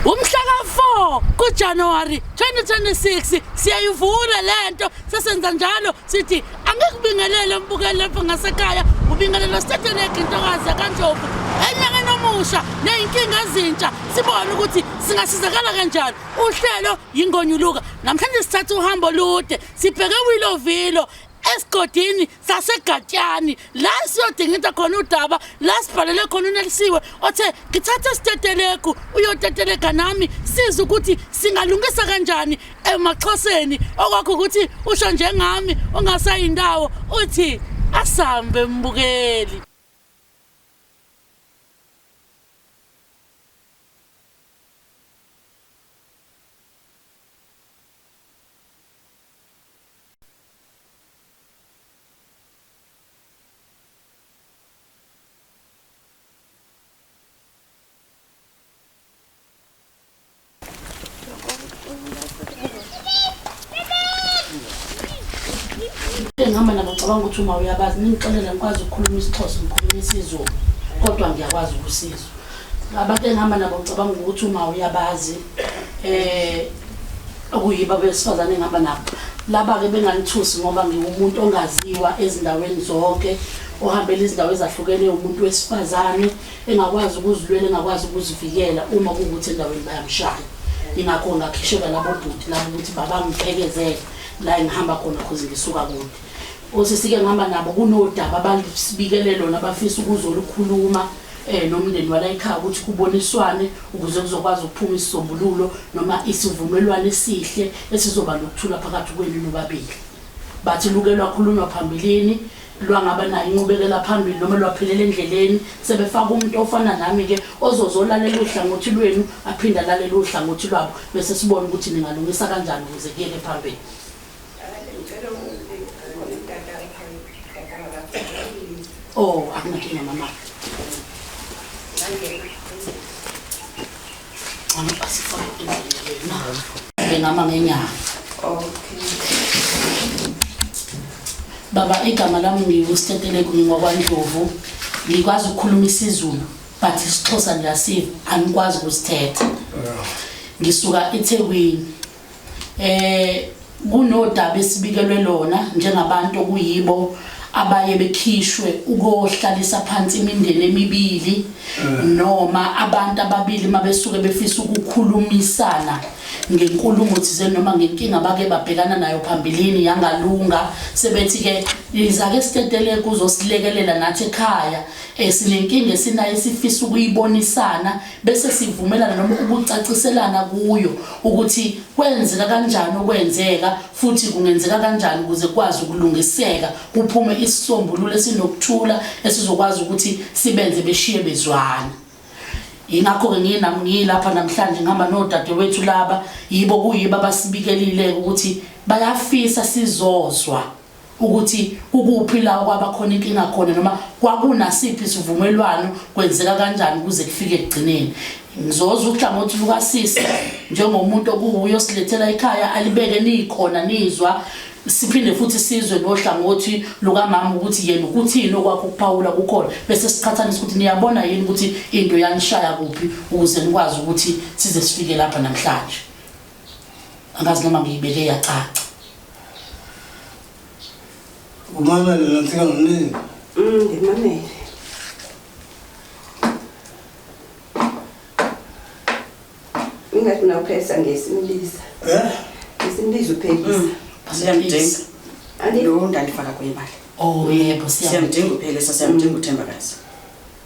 Umhla ka-4 kuJanuwari 2026 siyayivula lento sesenza njalo sithi angikubingelele mbukeli lapho ngasekhaya ubingelelo siteteleki intokazi yaKaNdlovu enyakeni omusha ney'nkinga ezintsha sibone ukuthi singasizakala kanjani uhlelo yingonyuluka namhlanje sithatha uhambo olude sibheke Willowville esigodini saseGatyani la siyodingida khona udaba la sibhalele khona uNelisiwe othe ngithathe isitetelegu uyotetelega nami siza ukuthi singalungisa kanjani emaXhoseni okwakho ukuthi usho njengami ungasayindawo uthi asambe mbukeli. Engihamba nabo ngicabanga ukuthi uma uyabazi ningixolela ngikwazi ukukhuluma isiXhosa ngikhuluma isiZulu kodwa ngiyakwazi ukusizwa. Abantu engihamba nabo ngicabanga ukuthi uma uyabazi eh okuyibo abesifazane engihamba nabo laba-ke bengangithusi ngoba ngiwumuntu ongaziwa ezindaweni zonke ohambela izindawo ezahlukene umuntu wesifazane engakwazi ukuzilwela engakwazi ukuzivikela uma kuwukuthi endaweni bayamshaya ingakho ngakhishelwa labo bhuti labo ukuthi babangiphekezele la engihamba khona cause ngisuka kude osisi-ke ngihamba nabo kunodaba abasibikele lona abafisa ukuzolukhuluma eh nomndeni wala ekhaya ukuthi kuboniswane ukuze kuzokwazi ukuphuma isisombululo noma isivumelwano esihle esizoba nokuthula phakathi kwenu nobabili bathi luke lwakhulunywa phambilini lwangaba nayo inqubekela phambili noma lwaphelela endleleni sebefaka umuntu ofana nami-ke ozozolalela uhlangothi lwenu aphinde alalele uhlangothi lwabo bese sibone ukuthi ningalungisa kanjani ukuze kuyeke phambili. Oh, akunankinga mama. Ngcono asifake endleleni lena. Bengama ngenyawo. Okay. Baba igama lami ngiwuStetelegu ngingwakwaNdlovu. Ngikwazi ukukhuluma isiZulu but isiXhosa ngiyasiva angikwazi ukusithetha. Ngisuka eThekwini. Eh kunodaba esibikelwe lona njengabantu okuyibo abaye bekhishwe ukohlalisa phansi imindeni emibili noma abantu ababili mabesuke befisa ukukhulumisana ngenkulumo thizeni noma ngenkinga bake babhekana nayo phambilini yangalunga sebethi ke iza ke siteteleke uzosilekelela nathi ekhaya eh, sinenkinga esinayo esifisa ukuyibonisana bese sivumelana noma ukucaciselana kuyo ukuthi kwenzeka kanjani okwenzeka futhi kungenzeka kanjani ukuze kwazi ukulungiseka kuphume isisombululo esinokuthula esizokwazi ukuthi sibenze beshiye bezwana. Yingakho-ke ngilapha namhlanje ngihamba nodadewethu laba yibo kuyibo abasibikelile ukuthi bayafisa sizozwa ukuthi kukuphi la kwaba khona inkinga khona noma kwakunasiphi isivumelwano kwenzeka kanjani kuze kufike ekugcineni. Ngizozwa uhlangothi lukasisi njengomuntu okuwuye osilethela ekhaya alibeke nikhona nizwa siphinde futhi sizwe nohlangothi lukamama ukuthi yena ukuthini okwakho ukuphawula kukhona bese siqhathanisa ukuthi niyabona yini ukuthi into yanishaya kuphi ukuze nikwazi ukuthi size sifike lapha namhlanje. Angazi noma ngiyibeke yacaca. Umamele nantsika nonini. Ndimamele. Ingathi mina uphekisa ngesimbiza. Eh? Ngesimbiza uphekisa. Siyamdinga. Andi Lo ndandifaka kuye imali. Oh yebo Siyamdinga siyamdinga. uphelisa, siyamdinga uThembakazi.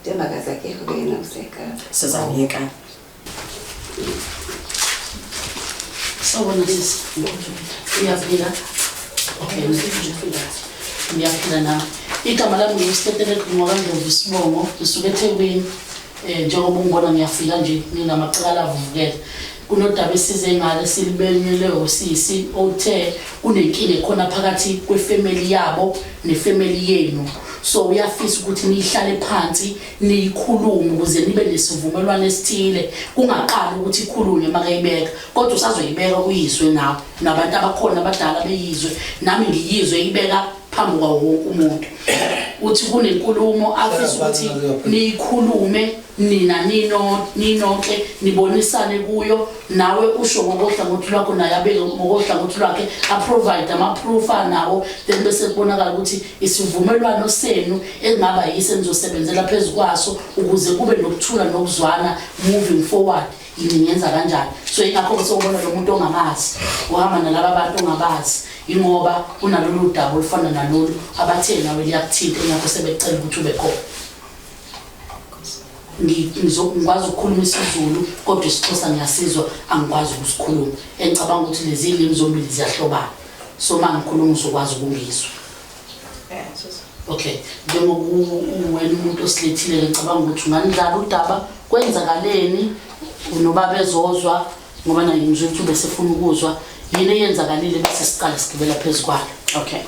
Thembakazi akekho ke yena useKapa. Sizamyeka. Sawubona sisi. Uyaphila? Okay, ngiyaphila nami. Igama lami nginguStetelegu ngwakaNdlovu isibongo, ngisuka eThekwini. Eh njengoba ungibona ngiyafika nje nginamacala avuvukele. Kunodaba esize ngale silibenyele osisi othe kunenkinga ekhona phakathi kwefamily yabo nefamily yenu. So uyafisa ukuthi nihlale phansi niyikhulume ukuze nibe nesivumelwano esithile kungaqali ukuthi ikhulunywe makayibeka kodwa usazoyibeka uyizwe nawe nabantu abakhona abadala beyizwe nami ngiyizwe ibeka phambi kwawo wonke umuntu. Uthi kunenkulumo afisa ukuthi niyikhulume nina nino ninonke, nibonisane kuyo, nawe usho ngokohlangothi lwakho, naye abeke ngokohlangothi lwakhe, a-provide ama-proof anawo, then bese kubonakala ukuthi isivumelwano senu engaba yiso enizosebenzela phezu kwaso ukuze kube nokuthula nokuzwana moving forward, yini ngenza kanjani. So ingakho-ke sewubona lo muntu ongamazi uhamba nalaba bantu ongabazi, ingoba kunalolu daba olufana nalolu abathe nawe liyakuthinta, ingakho sebecela ukuthi ube khona. Ngikwazi ukukhuluma isiZulu, kodwa isiXhosa ngiyasizwa, angikwazi ukusikhuluma. Engicabanga ukuthi lezi limi zombili ziyahlobana, so uma ngikhuluma uzokwazi ukungizwa. Okay, njengoba wena umuntu osilethile, ngicabanga ukuthi unganidlala udaba, kwenzakaleni nobaba ezozwa, ngoba naye ngizwe ukuthi ubesefuna ukuzwa yini eyenzakalile, bese siqale sigibela phezu kwalo. Okay,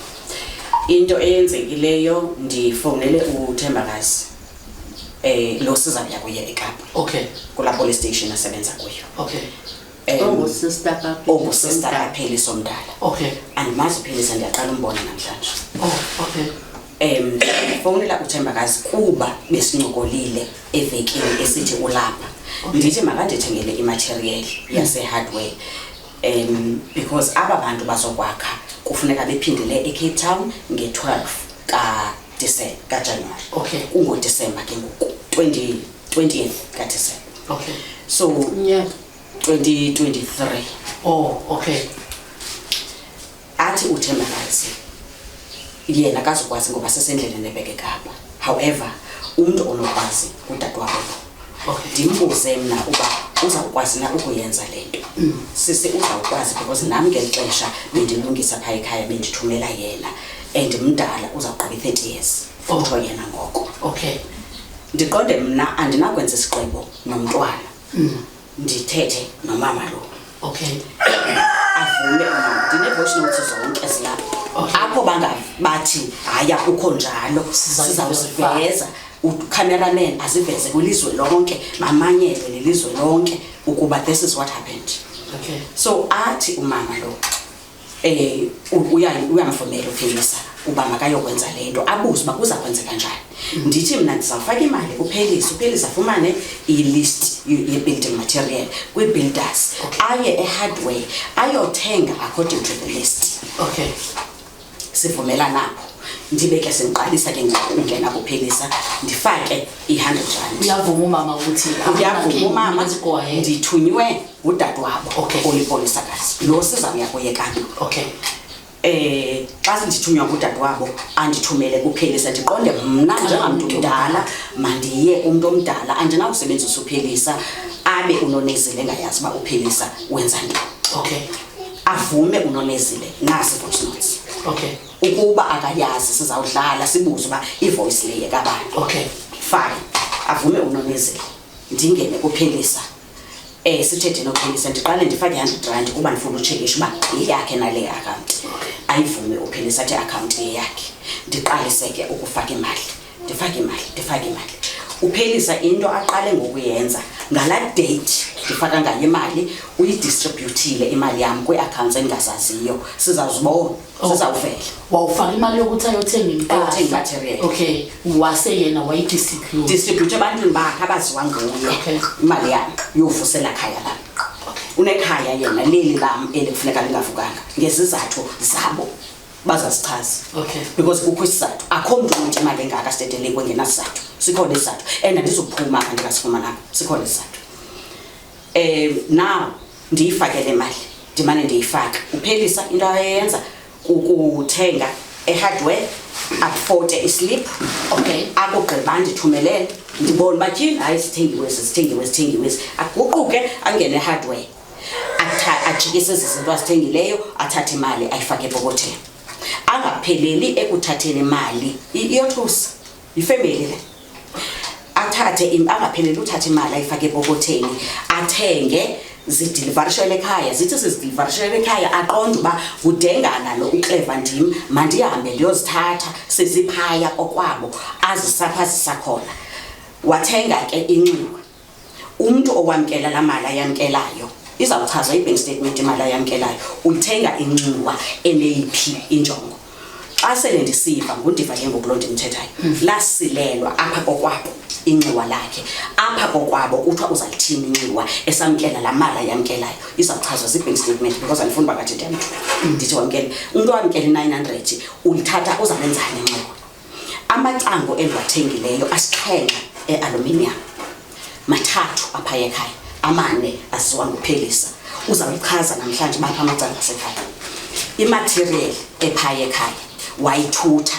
into eyenzekileyo, ndifowunele uThembakazi, lo sizakuya kuye eKapa, kulaa police station asebenza kuyo. Ongusister kaPheliso. Ongusister kaPheliso omdala. Andimazi uPhelisa, ndiyaqala umbona namhlanje. Oh, okay. Fowunela uThembakazi kuba besincokolile evekini esithi ulapha, ndithi makandithengele imaterial yase-hardware, because aba bantu bazokwakha kufuneka bephindele eCape Town nge-12 kaJanuwari. KungoDisemba ke ngoku, 20 20th kaDisemba. So Unyaka. 2023. Oh, okay. Athi uThembakazi yena akazukwazi ngoba sesendleleni ebheke Kapa, however umntu onokwazi ngudadewabo lo. Ndimbuze mna uba uzawukwazi na ukuyenza le nto. Sisi, uzawukwazi, because nam ngeli xesha bendilungisa phaa ekhaya bendithumela yena, and mdala, uzawugqiba i-30 years, utsho yena ngoko. Ndiqonde mna andinakwenza isigqibo nomntwana, ndithethe nomama lo. Avume umama, ndine-voice notes zonke zilapha. Apho bathi hayi, akukho njalo. Sizawuziveza, ucameraman aziveze kwilizwe lonke, bamanyelwe lilizwe lonke ukuba this is what happened. So athi umama lo uyamvumela uPhelisa uba makayokwenza le nto, abuze uba kuza kwenzeka njani. Ndithi mna ndizawufaka imali kuPhelisa, uPhelisa afumane i-list ye-building material kwii-builders, aye ehardware ayothenga according to the list. Sivumelana apho, ndibe ke sendiqalisa ke ngoku ungena kuPhelisa, ndifake i-R100. Uyavuma umama ukuthi Uyavuma umama. Go ahead. Ndithunywe ngudadewabo olipolisakazi lo sizawuya kuye Kapa. Xa sindithunywa ngudadewabo andithumele kuPhelisa, ndiqonde mna njengamntu mdala mandiye kumntu omdala, andinawusebenzisa uPhelisa abe uNonezile engayazi uba uPhelisa wenza ntoni. Avume uNonezile, nasi voice notes. Ukuba akayazi sizawudlala sibuze uba ivoice le yekabani. Fine, avume uNonezile, ndingene kuPhelisa, sithethe noPhelisa, ndiqale ndifake R100 kuba ndifuna utshekisha uba yeyakhe nale account. Ayivume uPhelisa, athi i-account yeyakhe. Ndiqalise ke ukufaka imali, ndifake imali, ndifake imali. UPhelisa into aqale ngokuyenza ngalaa date ndifaka ngayo imali, uyidistributile imali yam kwii-accounts endingazaziyo, sizawuzibona. Sizawuvela. Wawufaka imali yokuthi ayothenga impahla. Ayothenga imaterial. Okay, wase yena wayidistribute. Distribute ebantwini bakhe abaziwa nguye. Imali yam yovusela khaya lam. Unekhaya yena, leli lam eli kufuneka lingavukanga ngezizathu zabo bazazichaza. Because kukho isizathu, akho mntu unothi imali engaka sitetelekwe ngenasizathu, sikhona isizathu, and andizuphuma apha ndingasifumananga, sikhona isizathu. Now ndiyifake le mali, ndimane ndiyifaka. UPhelisa into ayenza kukuthenga ehardware, afote islip. Akugqiba ndithumelele, ndibone uba tyhini, hayi, zithengiwe ezi, zithengiwe, zithengiwe ezi. Aguquke angene ehardware, ajikise ezi zinto azithengileyo, athathe imali ayifake epokotheni. Angapheleli ekuthatheni imali, iyothusa yifemeli le. Angapheleli uthatha imali ayifake epokotheni, athenge zidilivarishele ekhaya, zithi sizidilivarishele ekhaya, aqonde uba ngudengana lo ukleva ndim, mandihambe ndiyozithatha seziphaya kokwabo, azisapha zisakhona. Wathenga ke inxiwa. Umntu owamkela laa mali ayamkelayo, izawuchazwa i-bank statement, imali ayamkelayo, uyithenga inxiwa eneyiphi injongo? Xa sele ndisiva ngundiva ke ngoku loo ndimthethayo, lasilelwa apha kokwabo inxiwa lakhe. Apha kokwabo kuthiwa uzalithini inxiwa esamkela laa mali ayamkelayo. Izawuchazwa zii-bank statement because andifuni uba ngathi ndiyamthuka. Ndithi wamkele umntu owamkela i-900 ulithatha uzalenzani inxiwa? Amacango endiwathengileyo asixhenxe e-aluminium, 3 apha ekhaya, 4 aziwa nguphelisa. Uzawuchaza namhlanje bapha amacango asekhaya. Imaterial ephaya ekhaya wayithutha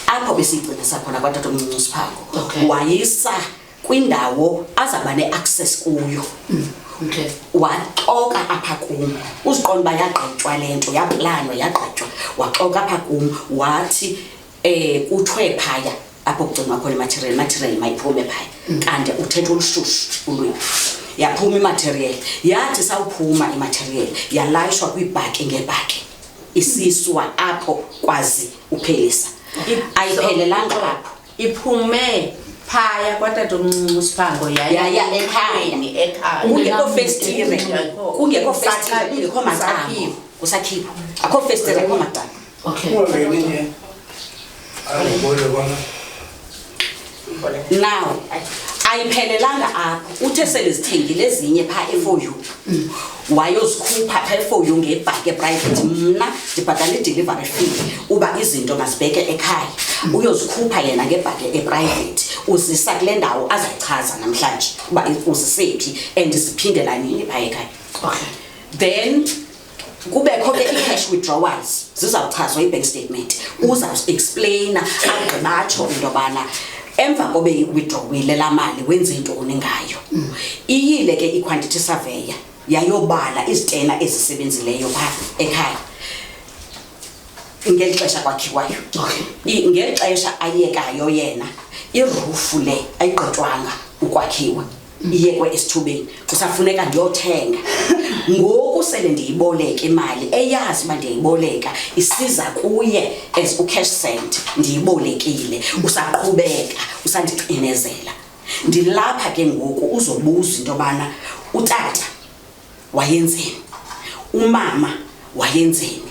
apho besiyigcinisa khona kwatatomncinci uSiphango. Wayisa kwindawo azawuba ne-access kuyo. Waxoka apha kum, uziqonda uba yagqitywa le nto, yaplanwa yagqitywa. Waxoka apha kum wathi kuthiwe phaya apho kugcinwa khona imaterial, imaterial mayiphume phaya. Kanti uthetha olushushu ulwimi. Yaphuma imaterial, yathi sawuphuma imaterial yalayishwa kwiibhaki ngeebhaki, isiswa apho kwazi uphelisa. Ayiphelelanga apho. Iphume phaya kwatatomncinci uSiphango, yaya Yaya ekhaya. ekhaya. Kungekho festire, kungekho festire, kungekho macango. Kusakhiwa. Akho festire, akho macango. Ungangeni nje. Angibone kona. Now, ayiphelelanga apho. Uthe sele zithengile ezinye phaa e-4U. Wayozikhupha phaa e-4U ngebhaki eprivate. Mna ndibhatala i-delivery fee uba izinto mazibheke ekhaya. Uyozikhupha yena ngebhaki eprivate. Uzisa kule ndawo azayichaza namhlanje uba uzisephi and ziphindela nini phaa ekhaya. Then kubekho ke i-cash withdrawals, zizawuchazwa i-bank statement. Uzawuexplaina agqibatsho into yobana emva kobe withdrawile laa mali wenze ntoni ngayo. Iyile ke i-quantity surveyor yayobala izitena ezisebenzileyo phaa ekhaya ngeli xesha kwakhiwayo. Ngeli xesha ayekayo yena, irufu le ayigqitywanga ukwakhiwa, iyekwe esithubeni, kusafuneka ndiyothenga. Ngoku sele ndiyiboleka imali, eyazi uba ndiyayiboleka, isiza kuye as ucash send, ndiyibolekile, usaqhubeka usandicinezela. Ndilapha ke ngoku uzobuza into yobana utata wayenzeni, umama wayenzeni,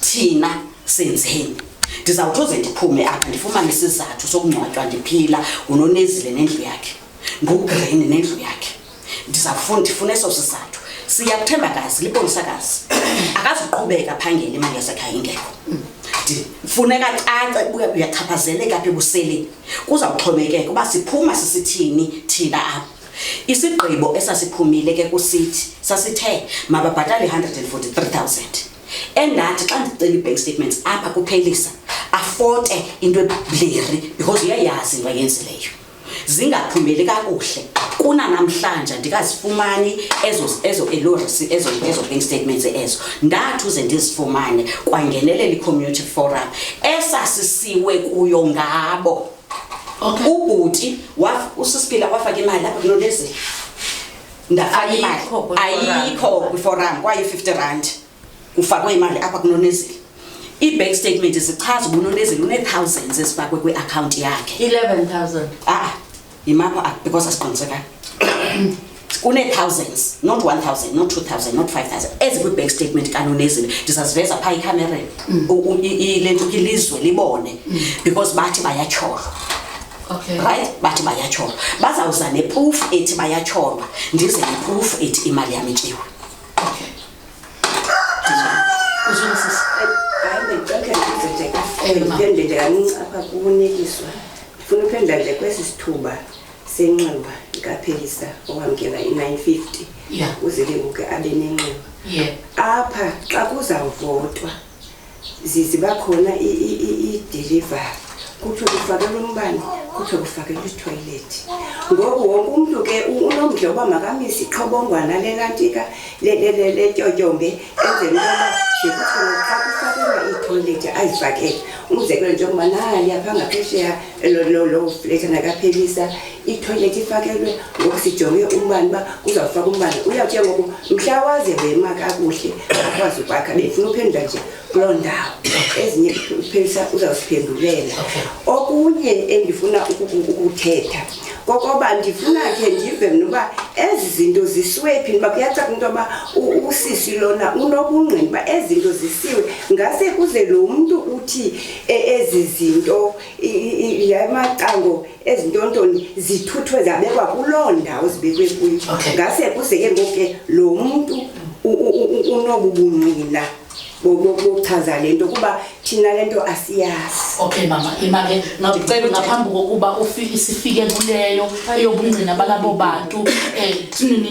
thina senzeni. Ndizawuthi uze ndiphume apha ndifumane isizathu sokungcwatywa ndiphila nguNonezile nendlu yakhe, nguGreen nendlu yakhe. Ndizawufuna ndifune eso sizathu. Siyakuthembakazi, lipolisakazi. Akazuqhubeka phangela imali yasekhaya ingekho. Ndifuneka cace uba uyachaphazeleka apha ebuseleni. Kuzawuxhomekeka uba siphuma sisithini thina apha. Isigqibo esasiphumile ke kusithi sasithe mababhatale 143,000. Endathi xa ndicela ii-bank statements apha kuphelisa afote into eblurry because uyayazi into ayenzileyo. Zingaphumeli kakuhle. Kunanamhlanje andikazifumani ezo bank statements ezo. Ndathi uze ndizifumane kwangenelela i-community forum esasisiwe kuyo ngabo. Ubhuti uSisipila wafaka imali apha kuNonezile. Ndafaka imali. Ayikho kwi-forum. Ayikho kwi-forum, kwaye 50 rand. Kufakwe imali apha kuNonezile. Ii-bank statement zichaza uba uNonezile une-thousands ezifakwe kwi-akhawunti yakhe. 11,000. Yimapha, because asiqinisekanga. Kune-thousands, not 1,000, not 2,000, not 5,000, ezikwi-bank statement kaNonezile. Ndizaziveza phaa ekhamereni. Le nto ilizwe libone. Because bathi bayatyholwa. Right? Bathi bayatyholwa. Bazawuza neproof ethi bayatyholwa. Ndize neproof ethi imali yam ityiwe. Uzwile sisi? Hayi, ndicela ndiphendule nje kancinci apha kunikiswa. Ndifuna uphendula nje kwesi sithuba senxiwa likaPhelisa owamkela i-950. Uze ke ngoku abe nenxiwa. Apha xa kuzawuvotwa ziba khona i-delivery. Kuthiwe kufakelwe umbane, kuthiwe kufakelwe ithoyilethi. Ngoku wonke umntu ke unomdla uba makamise iqhobongwana lelantika letyotyombe, enzele into yoba ze kuthiwe xa kufakelwa iithoyilethi azifakele. Umzekelo, njengoba nali apha ngaphesheya loo fletha nakaphelisa, ithoyilethi ifakelwe, ngoku sijonge umbane uba kuzawufakwa umbane. Uyawuthi ke ngoku mhla waze wema kakuhle akwazi ukwakha. Bendifuna uphendula nje kuloo ndawo. Ezinye uphelisa uzawusiphendulela. Okunye endifuna ukuthetha, Kokoba ndifuna khe ndive mna uba ezi zinto zisiwe phi, uba kuyacaca into yoba usisi lona unobungqina uba ezi zinto zisiwe. Ngase kuze lo mntu uthi ezi zinto yamacango ezintontoni zithuthwe zabekwa kuloo ndawo zibekwe kuyo. Ngase kuze ke ngoku ke lo mntu unobu bungqina bokuchaza le nto, kuba thina le nto asiyazi. Okay mama, ima-ke ngaphambi kokuba sifike kuleyo eyobungqina balabo bantu,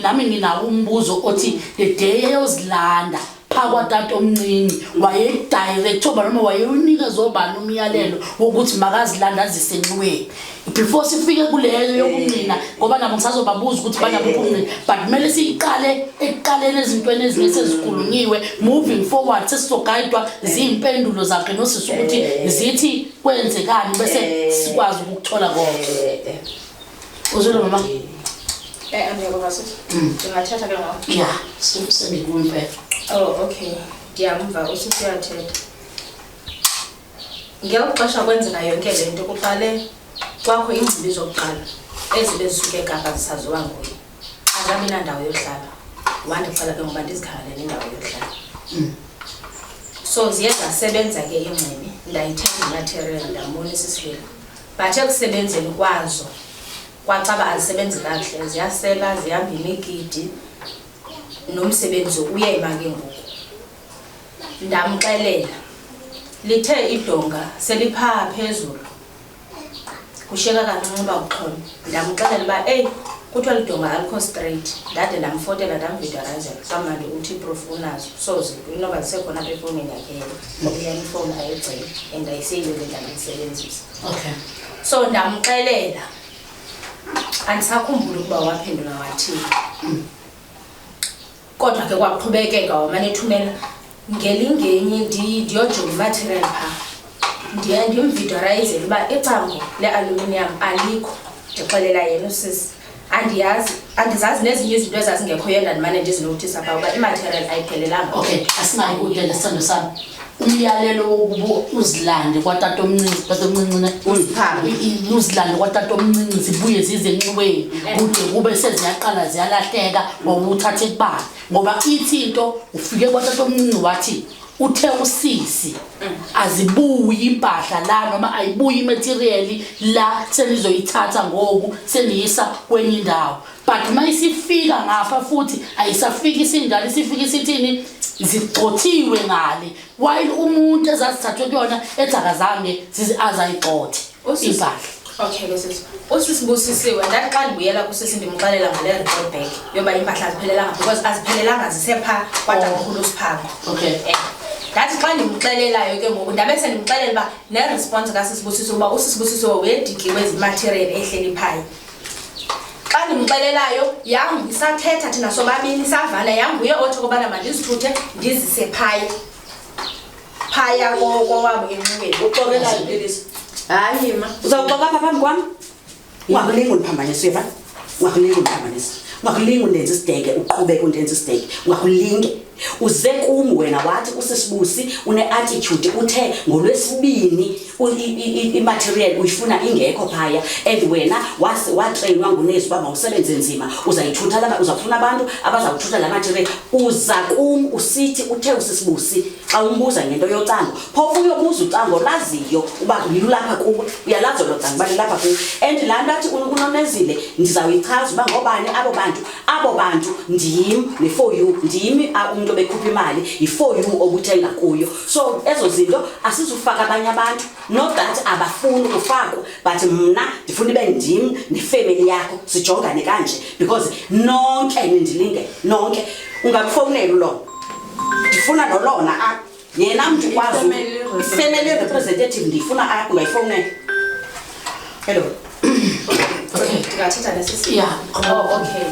nami nginawo umbuzo othi the day eyozilanda phaa kwatata omncinci wayeyidirector oba noma wayewunikeza obani umyalelo wokuthi makazilanda azise enxiweni before sifike kuleyo yobungqina, ngoba nabo ngisazobabuza ukuthi banabo ubungqina, but kumele siyiqale ekuqaleni ezintweni ezinye sezikhulunyiwe. Moving forward sesizogayidwa ziyimpendulo zakhe nosisi ukuthi zithi kwenzekani, bese sikwazi ukukuthola konke. Uzwile mama? Ndiyakuva sisi. Ndingathetha ke ngoku? Ya, sendikumpela. Oh, okay. Ndiyamva usisi uyathetha. Ngelo xesha kwenzeka yonke le nto, kuqale kwakho iingcibi zokuqala ezibe zisuke eKapa zisaziwa nguye. Akabi nandawo yohlala. Wandicela ke ngoba ndizikhangelele indawo yohlala. So ziye zasebenza ke iingcibi, ndayithenga imaterial ndambonisa isililo. But ekusebenzeni kwazo kwacaba azisebenzi kakuhle, ziyasela, zihamba imigidi, nomsebenzi uyema ke ngoku. Ndamxelela, lithe idonga seliphaa phezulu, kushiyeka kancinci uba kuxhome. Ndamxelela uba eyi, kuthiwa lidonga alikho straight. Ndade ndamfotela, ndamvideorizela, kamnandi uthi iproof unazo. So inoba zisekhona apha efowunini yakhe yena, ngoba eyam ifowuni ayigcini and ayiseyiyo le ndandiyisebenzisa. So ndamxelela, andisakhumbuli ukuba waphendula wathini. Kodwa ke kwaqhubekeka, wamane ethumela ngelingenye ndiyojonga imaterial phaa. Ndiye ndimvideorayizele uba icango le-aluminium alikho. Ndixelela yena usisi. Andiyazi, andizazi nezinye izinto ezazingekhoyo endandimane ndizinothisa phaa uba imaterial ayiphelelanga. Okay, asingayi kude nesithando sami. Umyalelo wokuba uzilande kwatatomncinci, tatomncinci ne? Uziphambe. Uzilande kwatatomncinci zibuye zize enxiweni. Kude kube seziyaqala ziyalahleka, wawuthathe kubani. Ngoba ithi into ufike kwatatomncinci wathi uthe usisi azibuyi impahla la noma ayibuyi imaterial la senizoyithatha ngoku seniyisa kwenye indawo. But mayisifika ngapha futhi ayisafiki isinjalo, isifika isithini zigxothiwe ngale, while umuntu ezazithathwe kuyona ethi akazange azayigxothe impahla. Okay ke sisi. Usisi Busisiwe, ndathi xa ndibuyela kusisi ndimxelela ngale report back yoba impahla aziphelelanga, because aziphelelanga zisepha kwatakhulu uSiphango. Ndathi xa ndimxelelayo ke ngoku ndabe sendimxelela uba ne-response kasisi Busisiwe uba usisi Busisiwe wedikiwe zimaterial ehleli phaya. Xa ndimxelelayo sathetha thina sobabini savana, yanguye othi okobana mandizithuthe ndizise phaya. Phaya kowabo enxiweni. Uxokelani Philisa? Hayi ma. Uzawuxoka apha phambi kwam? Ungakulingi undiphambanise, uyeva? Ungakulingi undiphambanise. Ungakulingi undenze isidenge, uqhubeke undenze isidenge. Ungakulinge. Uze kum wena wathi usisibusi une-attitude, uthe ngolwesibini imaterial uyifuna ingekho phaya, and wena watrainwa ngunesi uba mawusebenze nzima, uzayithutha laba, uzawufuna abantu abazawuthutha la material. Uza kum usithi uthe usisibusi xa umbuza ngento yocango, phofu uyobuza ucango laziyo uba lulapha kuwe, uyalazi olo cango uba lulapha kuwe. And laa nto athi unonezile ndizawuyichaza uba ngobani abo bantu. Abo bantu ndim ne-for you, ndim umntu obekhupha imali, yi-for you obuthenga kuyo. So ezo zinto asizufaka abanye abantu, not that abafuni ukufakwa, but mna ndifuna ibe ndim nefemeli yakho sijongane kanje, because nonke nindilinge, nonke. Ungamfowunela ulona, ndifuna nolona apha. Yena mntu ukwazi I-family i-family representative ndiyifuna apha, ungayifowunela. Hello. Okay. Ndingathetha nesisi? Yeah. Oh, okay.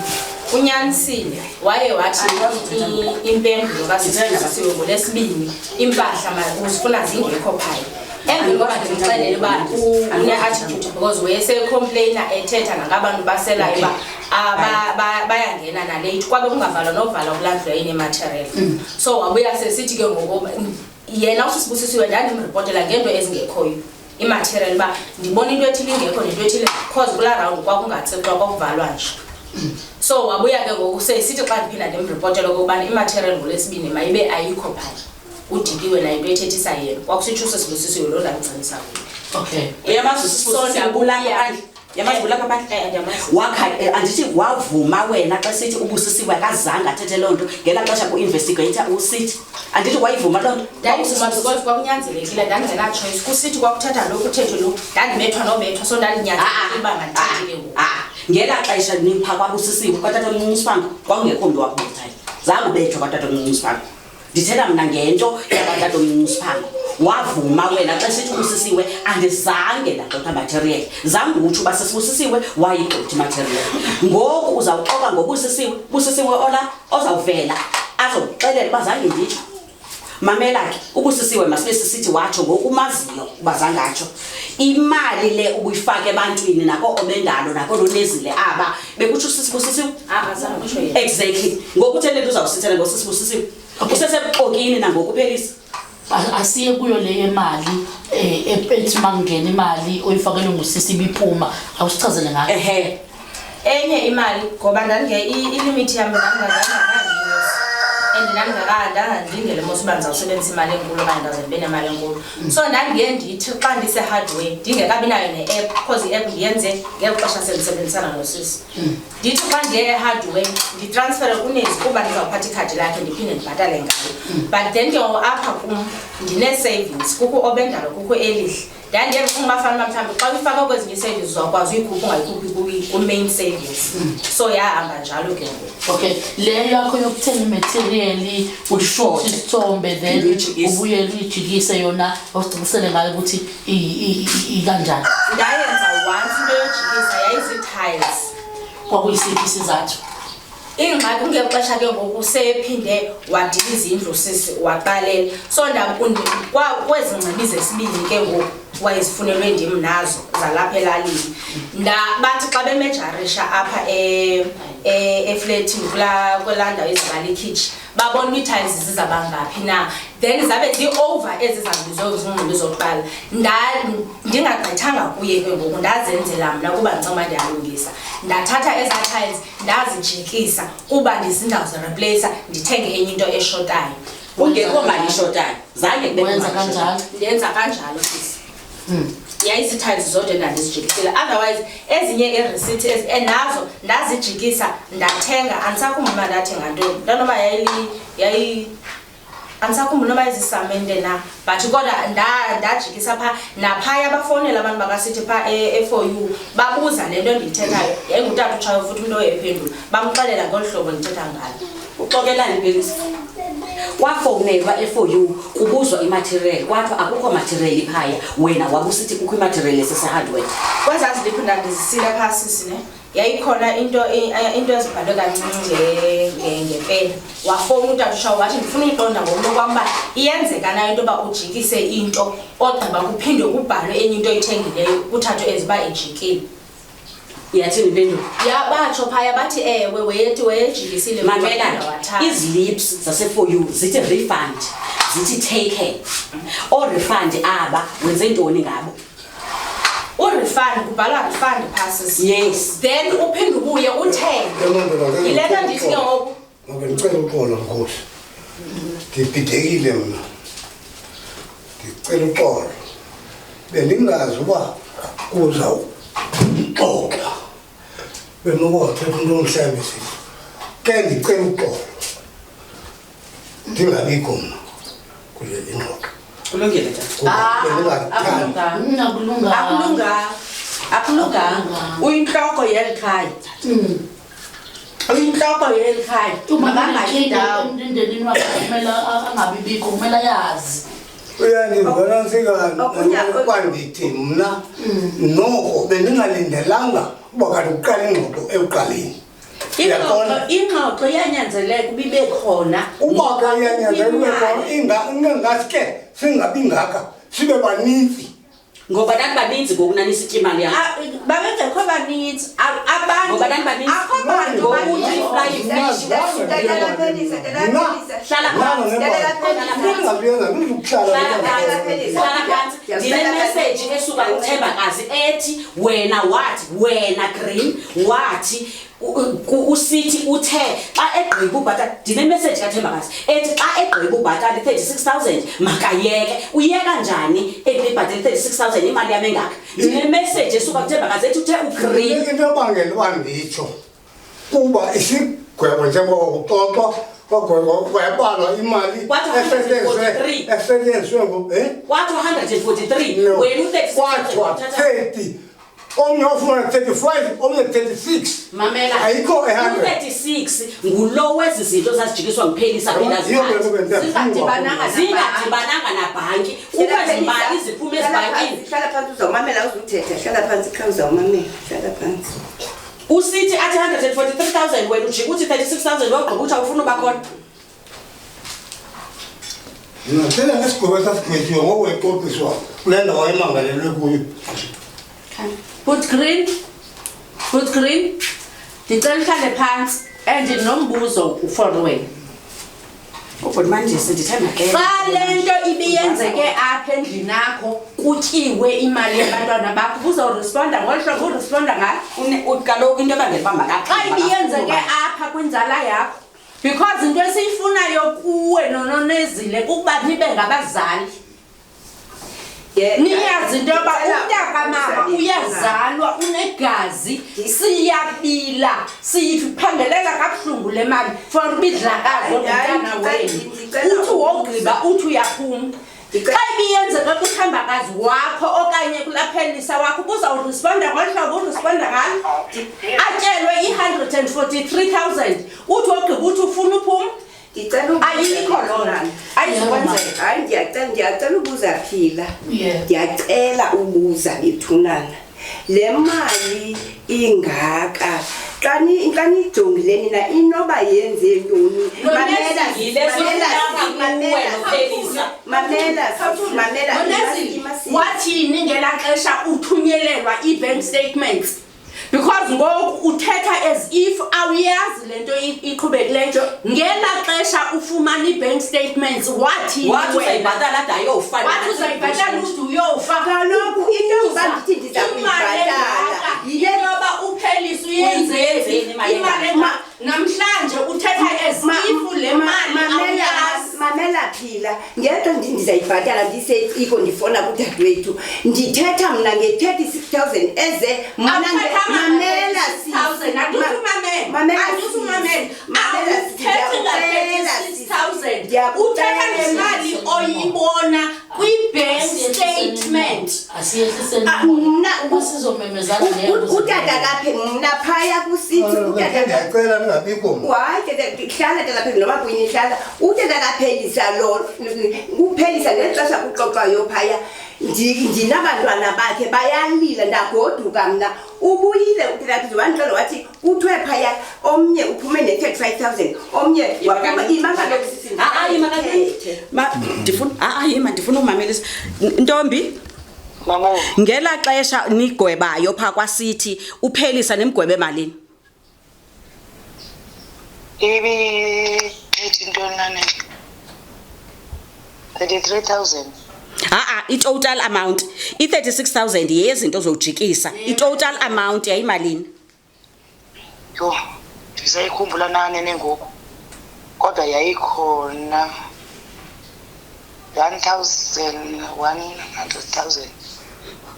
Unyanisile. Waye wathi impendulo kasisi ngolwesibini, impahla uzifuna zingekho phaya. Emveni koba ndimxelele uba une-attitude because wayesecomplaina ethetha nangabantu baselayo uba bayangena nalate, kwabe kungavalwa novalwa kulaa ndlu yayinematerial. So wabuya sesithi ke ngoku yena usisibusisiwe ndandimripotela ngento ezingekhoyo. Imaterial uba ndibona into ethile ingekho nento ethile, cause kulaa round kwakungatsixwa, kwakuvalwa nje. So wabuya ke ngoku sesithi xa ndiphinda ndimripotele okokubana imaterial ngoLwesibini mayibe ayikho phaya, udikiwe nayo into ethethisa yena. Kwakusitsho uSisibusisiwe lo ndamcebisa kuye. Uyamazi uSisibusisiwe kulapha phandle? Uyamazi kulapha phandle? Eh, ndiyamazi. Wakha andithi wavuma wena xa sithi ubusisiwe akazange athethe loo nto ngelaa xesha ku-investigator usithi, andithi wayivuma loo nto? Ndayivuma because kwakunyanzelekile, ndandingena-choice. Kusithi kwakuthetha lo, kuthethwe lo, ndandibethwa nobethwa, so ndandinyanzelekile uba mandithethe ke ngoku. Ah, ngelaa xesha nipha kwabusisiwe kwatata omncinci kwakungekho mntu wakubethayo. Zange ubethwe kwatata omncinci. Ndithetha mna ngento yakwatata omncinci. Wavuma wena xa sithi ubusisiwe andizange ndagxotha material. Zange utsho uba sisibusisiwe wayigxotha imaterial. Ngoku uzawuxoka ngobusisiwe, busisiwe ola ozawuvela azokuxelela uba zange nditsho. Mamela ke, ubusisiwe masibe sisithi watsho ngoku umaziyo uba zange atsho. Imali le ubuyifake ebantwini nako obendalo nako nonezile aba bekutsho usisibusisiwe? Ah, zange kutsho yena. Exactly. Ngoku utheni le nto uzawusithela ngosisibusisiwe? Usesebuxokini nangoku uphelisa. Asiye kuyo le yemali, ethi makungena imali oyifakelwe ngusisi ibiphuma, awusichazele ngayo. Ehe. Enye imali ngoba ndandinge ilimit yam ndandingakayinyusi and ndandingandilindele mos uba ndizawusebenzisa imali enkulu okanye ndawuze ndibe nemali enkulu. So ndandiye ndithi xa ndise-hardware ndingekabi nayo ne-app, cause i-app ndiyenze ngeli xesha sendisebenzisana nosisi. Ndithi xa ndiye e-hardware nditransfere kunezi kuba ndizawuphatha ikhadi lakhe ndiphinde ndibhatale ngayo. But then ke ngoku apha kum ndinee-savings, kukho obendalo, kukho elihle. Ndandiye ndicinga uba fanuba mhlawumbi xa uyifaka kwezinye ii-savings uzawukwazi uyikhupha ungayikhuphi ku-main savings. So yahamba njalo ke ngoku. Okay, le yakho yokuthenga imaterial, ushothe isithombe then Uyijikise. ubuyele uyijikise yona, awusicacisele ngayo ukuthi ikanjani. Ndayenza once into yojikisa, yayizi-tiles. Kwakuyisiphi isizathu? Ingxaki kungeli xesha ke ngoku sephinde wadiliza indlu sisi waqalela. So kwezi ngcibi zesibini ke ngoku wayezifunelwe ndim nazo zalapha elalini. Bathi xa bemejarisha apha efletini kulaa ndawo izaba likhitshi, babona uba ii-tiles zizaba ngaphi na. Then zabe zi-over ezi zangibizwe zingcibi zokuqala. Ndingagqithanga kuye ke ngoku, ndazenzela mna kuba ndicinga uba ndiyalungisa. Ndathatha ezaa tiles ndazijikisa kuba ndizindawuzirepleyisa, ndithenge enye into eshotayo. Kungekho mali ishotayo. Zange kubekho Wenza mali ishotayo. kanjalo? Ndenza kanjalo sisi. Yayizii-tiles zodwa endandizijikisile. Otherwise ezinye ii-receipts nazo ndazijikisa ndathenga. Andisakhumbuli uba ndathenga ntoni. Ntonoba yayi andisakhumbuli noba yayizisamente na, but kodwa ndajikisa phaa naphaya. Bafowunela abantu bakasithi phaa e-four U, babuza le nto ndiyithethayo. Yayingutata utshayo futhi umntu oyephendula, bamxelela ngolu hlobo ndithetha ngalo. Uxokelani Phelisa? Kwafowunelwa e-four U kubuzwa imaterial, kwathiwa akukho material iphaya. Wena wabusithi kukho imaterial esese-hardware. Kwezaa ziliphu ndandizisile phaa sisi ne, yayikhona into ezibhalwe kancinci ngepeni. Wafowuna utata utshawo wathi ndifuna uyiqonda ngokunokwam uba iyenzeka na into yoba ujikise into ogqiba kuphinde kubhalwe enye into oyithengileyo kuthathwe ezi uba ijikile. Yathini impendulo? Ya, batsho phaya bathi ewe, wayethi wayejikisile. Mamela, Waphinda wathatha. izilips zase-four U zithi refund, zithi taken. Oo-refund aba wenze ntoni ngabo? U-refund, kubhalwa refund phaa sisi. Yes. Then uphinde ubuye uthenge. Yile nto ndithi ke ngoku. Make ndicele uxolo nkosi. Ndibhidekile mna. Ndicela uxolo. Bendingazi uba kuzawuxoxa. Benokuwathetha umntu omhlawumbi sisi. Ke ndicela uxolo. Ndingabikho mna kule ingxoxo. Kulungile tata. Kuba bendingathandi. Akulunganga. Akulunganga. Akulunganga. Uyintloko yeli khaya. Uyintloko yeli khaya. Uma Mabangayi ndawo. Emndenini wakhe kumele angabi bikho, kumele ayazi. Uyandivela nsikana, Okunye- ukuba ndithi mna noko bendingalindelanga uba kanti kuqala ingxoxo ekuqaleni. Uyaqonda? Ingxoxo iyanyanzeleka uba ibe khona. Uba ke iyanyanzeleka ibe khona, ingathi ke singabi ngaka, sibe baninzi. Ngoba nanibaninzi ngoku nanisitya imali yam. Ah, babengekho baninzi abantu. Ngoba nanibaninzi. Akho bantu Ngoku baninzi. uthi fly fish. Hlala phantsi. Hlala phantsi. Hlala phantsi. Ndinemeseji esuka kuThembakazi ethi wena wathi wena Green wathi usithi uthe xa egqiba ubhatala, ndinemeseji kaThembakazi ethi xa egqiba ubhatala i-36 000 makayeke. Uyeka njani ebhatala i-36 000 imali yam engaka? Ndinemeseji esuka kuThembakazi ethi uthe uGreen. Into ebangela uba nditsho kuba isigwebo njengoba kuxoxwa kwagwebwa kwabalwa imali Kwathiwa 143. esetyenziswe Kwathiwa 143. No. Wena u-36 Kwathiwa 30, omnye wafumana 35, omnye 36. Mamela. Ayikho e-100. U-36 ngulo wezi zinto zazijikiswa nguPhelisa. Yiyo le nto bendiyafuna. Zingadibananga. Zingadibananga nabhanki, kukho ezi mali ziphuma ezibhankini. Hlala phantsi, uzawumamela, uzuthetha. Hlala phantsi qha, uzawumamela, hlala phantsi. Usithi athi 143 000, wena ujika uthi 36 000, wawugqiba uthi awufuna uba khona. Ndingacela ngesigwebo esasigwetyiwe ngoku exoxiswa kule ndawo emangalelwe kuyo. But Green, but Green, ndicela uhlale phantsi and ndinombuzo for wena. Ubhuti Mandisi, ndithe makele. Xa le nto ibiyenzeke apha endlini yakho, kutyiwe imali yabantwana bakho, uzawuresponda ngolu hlobo uresponda ngalo? Kaloku into ebangela uba Xa ibiyenzeke apha kwinzala yakho, because into esiyifunayo kuwe noNonezile kukuba nibe ngabazali. Niyazi into yoba umntakamama uyazalwa, unegazi, siyabila, siyiphangelela kabuhlungu le mali for uba idlakazwe ngumntana wenu. Uthi wogqiba uthi uyaphuma. Xa ibiyenzeke kuThembakazi wakho okanye kulaPhelisa wakho, ubuzawuresponda ngolu hlobo uresponda ngalo? Atyelwe i-143 000, uthi wogqiba uthi ufuna uphuma? Ndicela ubuza. Ayikho loo nto, ayizukwenzeka. Hayi, ndiyacela ubuza, Phila. Yeah. Ndiyacela ubuza bethunana, le mali ingaka, xa niyijongile nina, inoba yenze ntoni? Mamela. Yile Mamela. sifuna kuwe Mamela. noPhelisa. Mamela, mamela. Nonezile, Imasi. wathini ngelaa xesha uthunyelelwa ii-bank statements? Because ngoku uthetha as if awuyazi le nto iqhubekileyo. Ngelaa xesha ufumana ii-bank statements, wathini Wathi wena? uzayibhatala ade ayofa. Wathi uzayibhatala ude uyofa. Kaloku into yokuba ndithi ndiza Imali kuyibhatala engaka, yile into yoba uPhelisa uyenzeni Uyenzeni imali imali engaka? Namhlanje uthetha as if le mali Mamela. awuyazi. Mamela Phila, ngento ndithi ndizayibhatala ndiseciko, ndifona kudadewethu, ndithetha mna nge-36 000 eze mna. Awuthethanga Mamela. nga-36 000, andithi umamele. Mamela. Andithi umamele. Mamela. Awuthethi nga-36 000, uthetha ngemali oyibona kwi-bank statement. Asiyehliseni. Ah, mna Masizomemezana. Utata kaphe mna phaya kusithi utata. Ndiyacela ningabikho mna. Hayi tata, hlala tata phe, noba kuyini hlala. Utata kaphelisa lo, uphelisa ngeli xesha kuxoxwayo phaya. Ndinabantwana bakhe bayalila, ndagoduka mna. Ubuyile utata wandixela wathi kuthiwe phaya omnye uphume ne-35 000, omnye waphuma ima kaloku sisi. Ha-a, yima kancinci. Ndifuna, ha-a, yima, ndifuna umamelisa. Ntombi. Mama. Ngelaa xesha nigwebayo phaa kwasithi, uPhelisa nimgwebe malini? Ibithi ntoni nane? 33 000. Ha-a, i-total amount, i-36 000 yezinto zowujikisa, i-total amount yayimalini? Yho, ndisayikhumbula nane ngoku. Kodwa yayikhona 1 000, 100 000.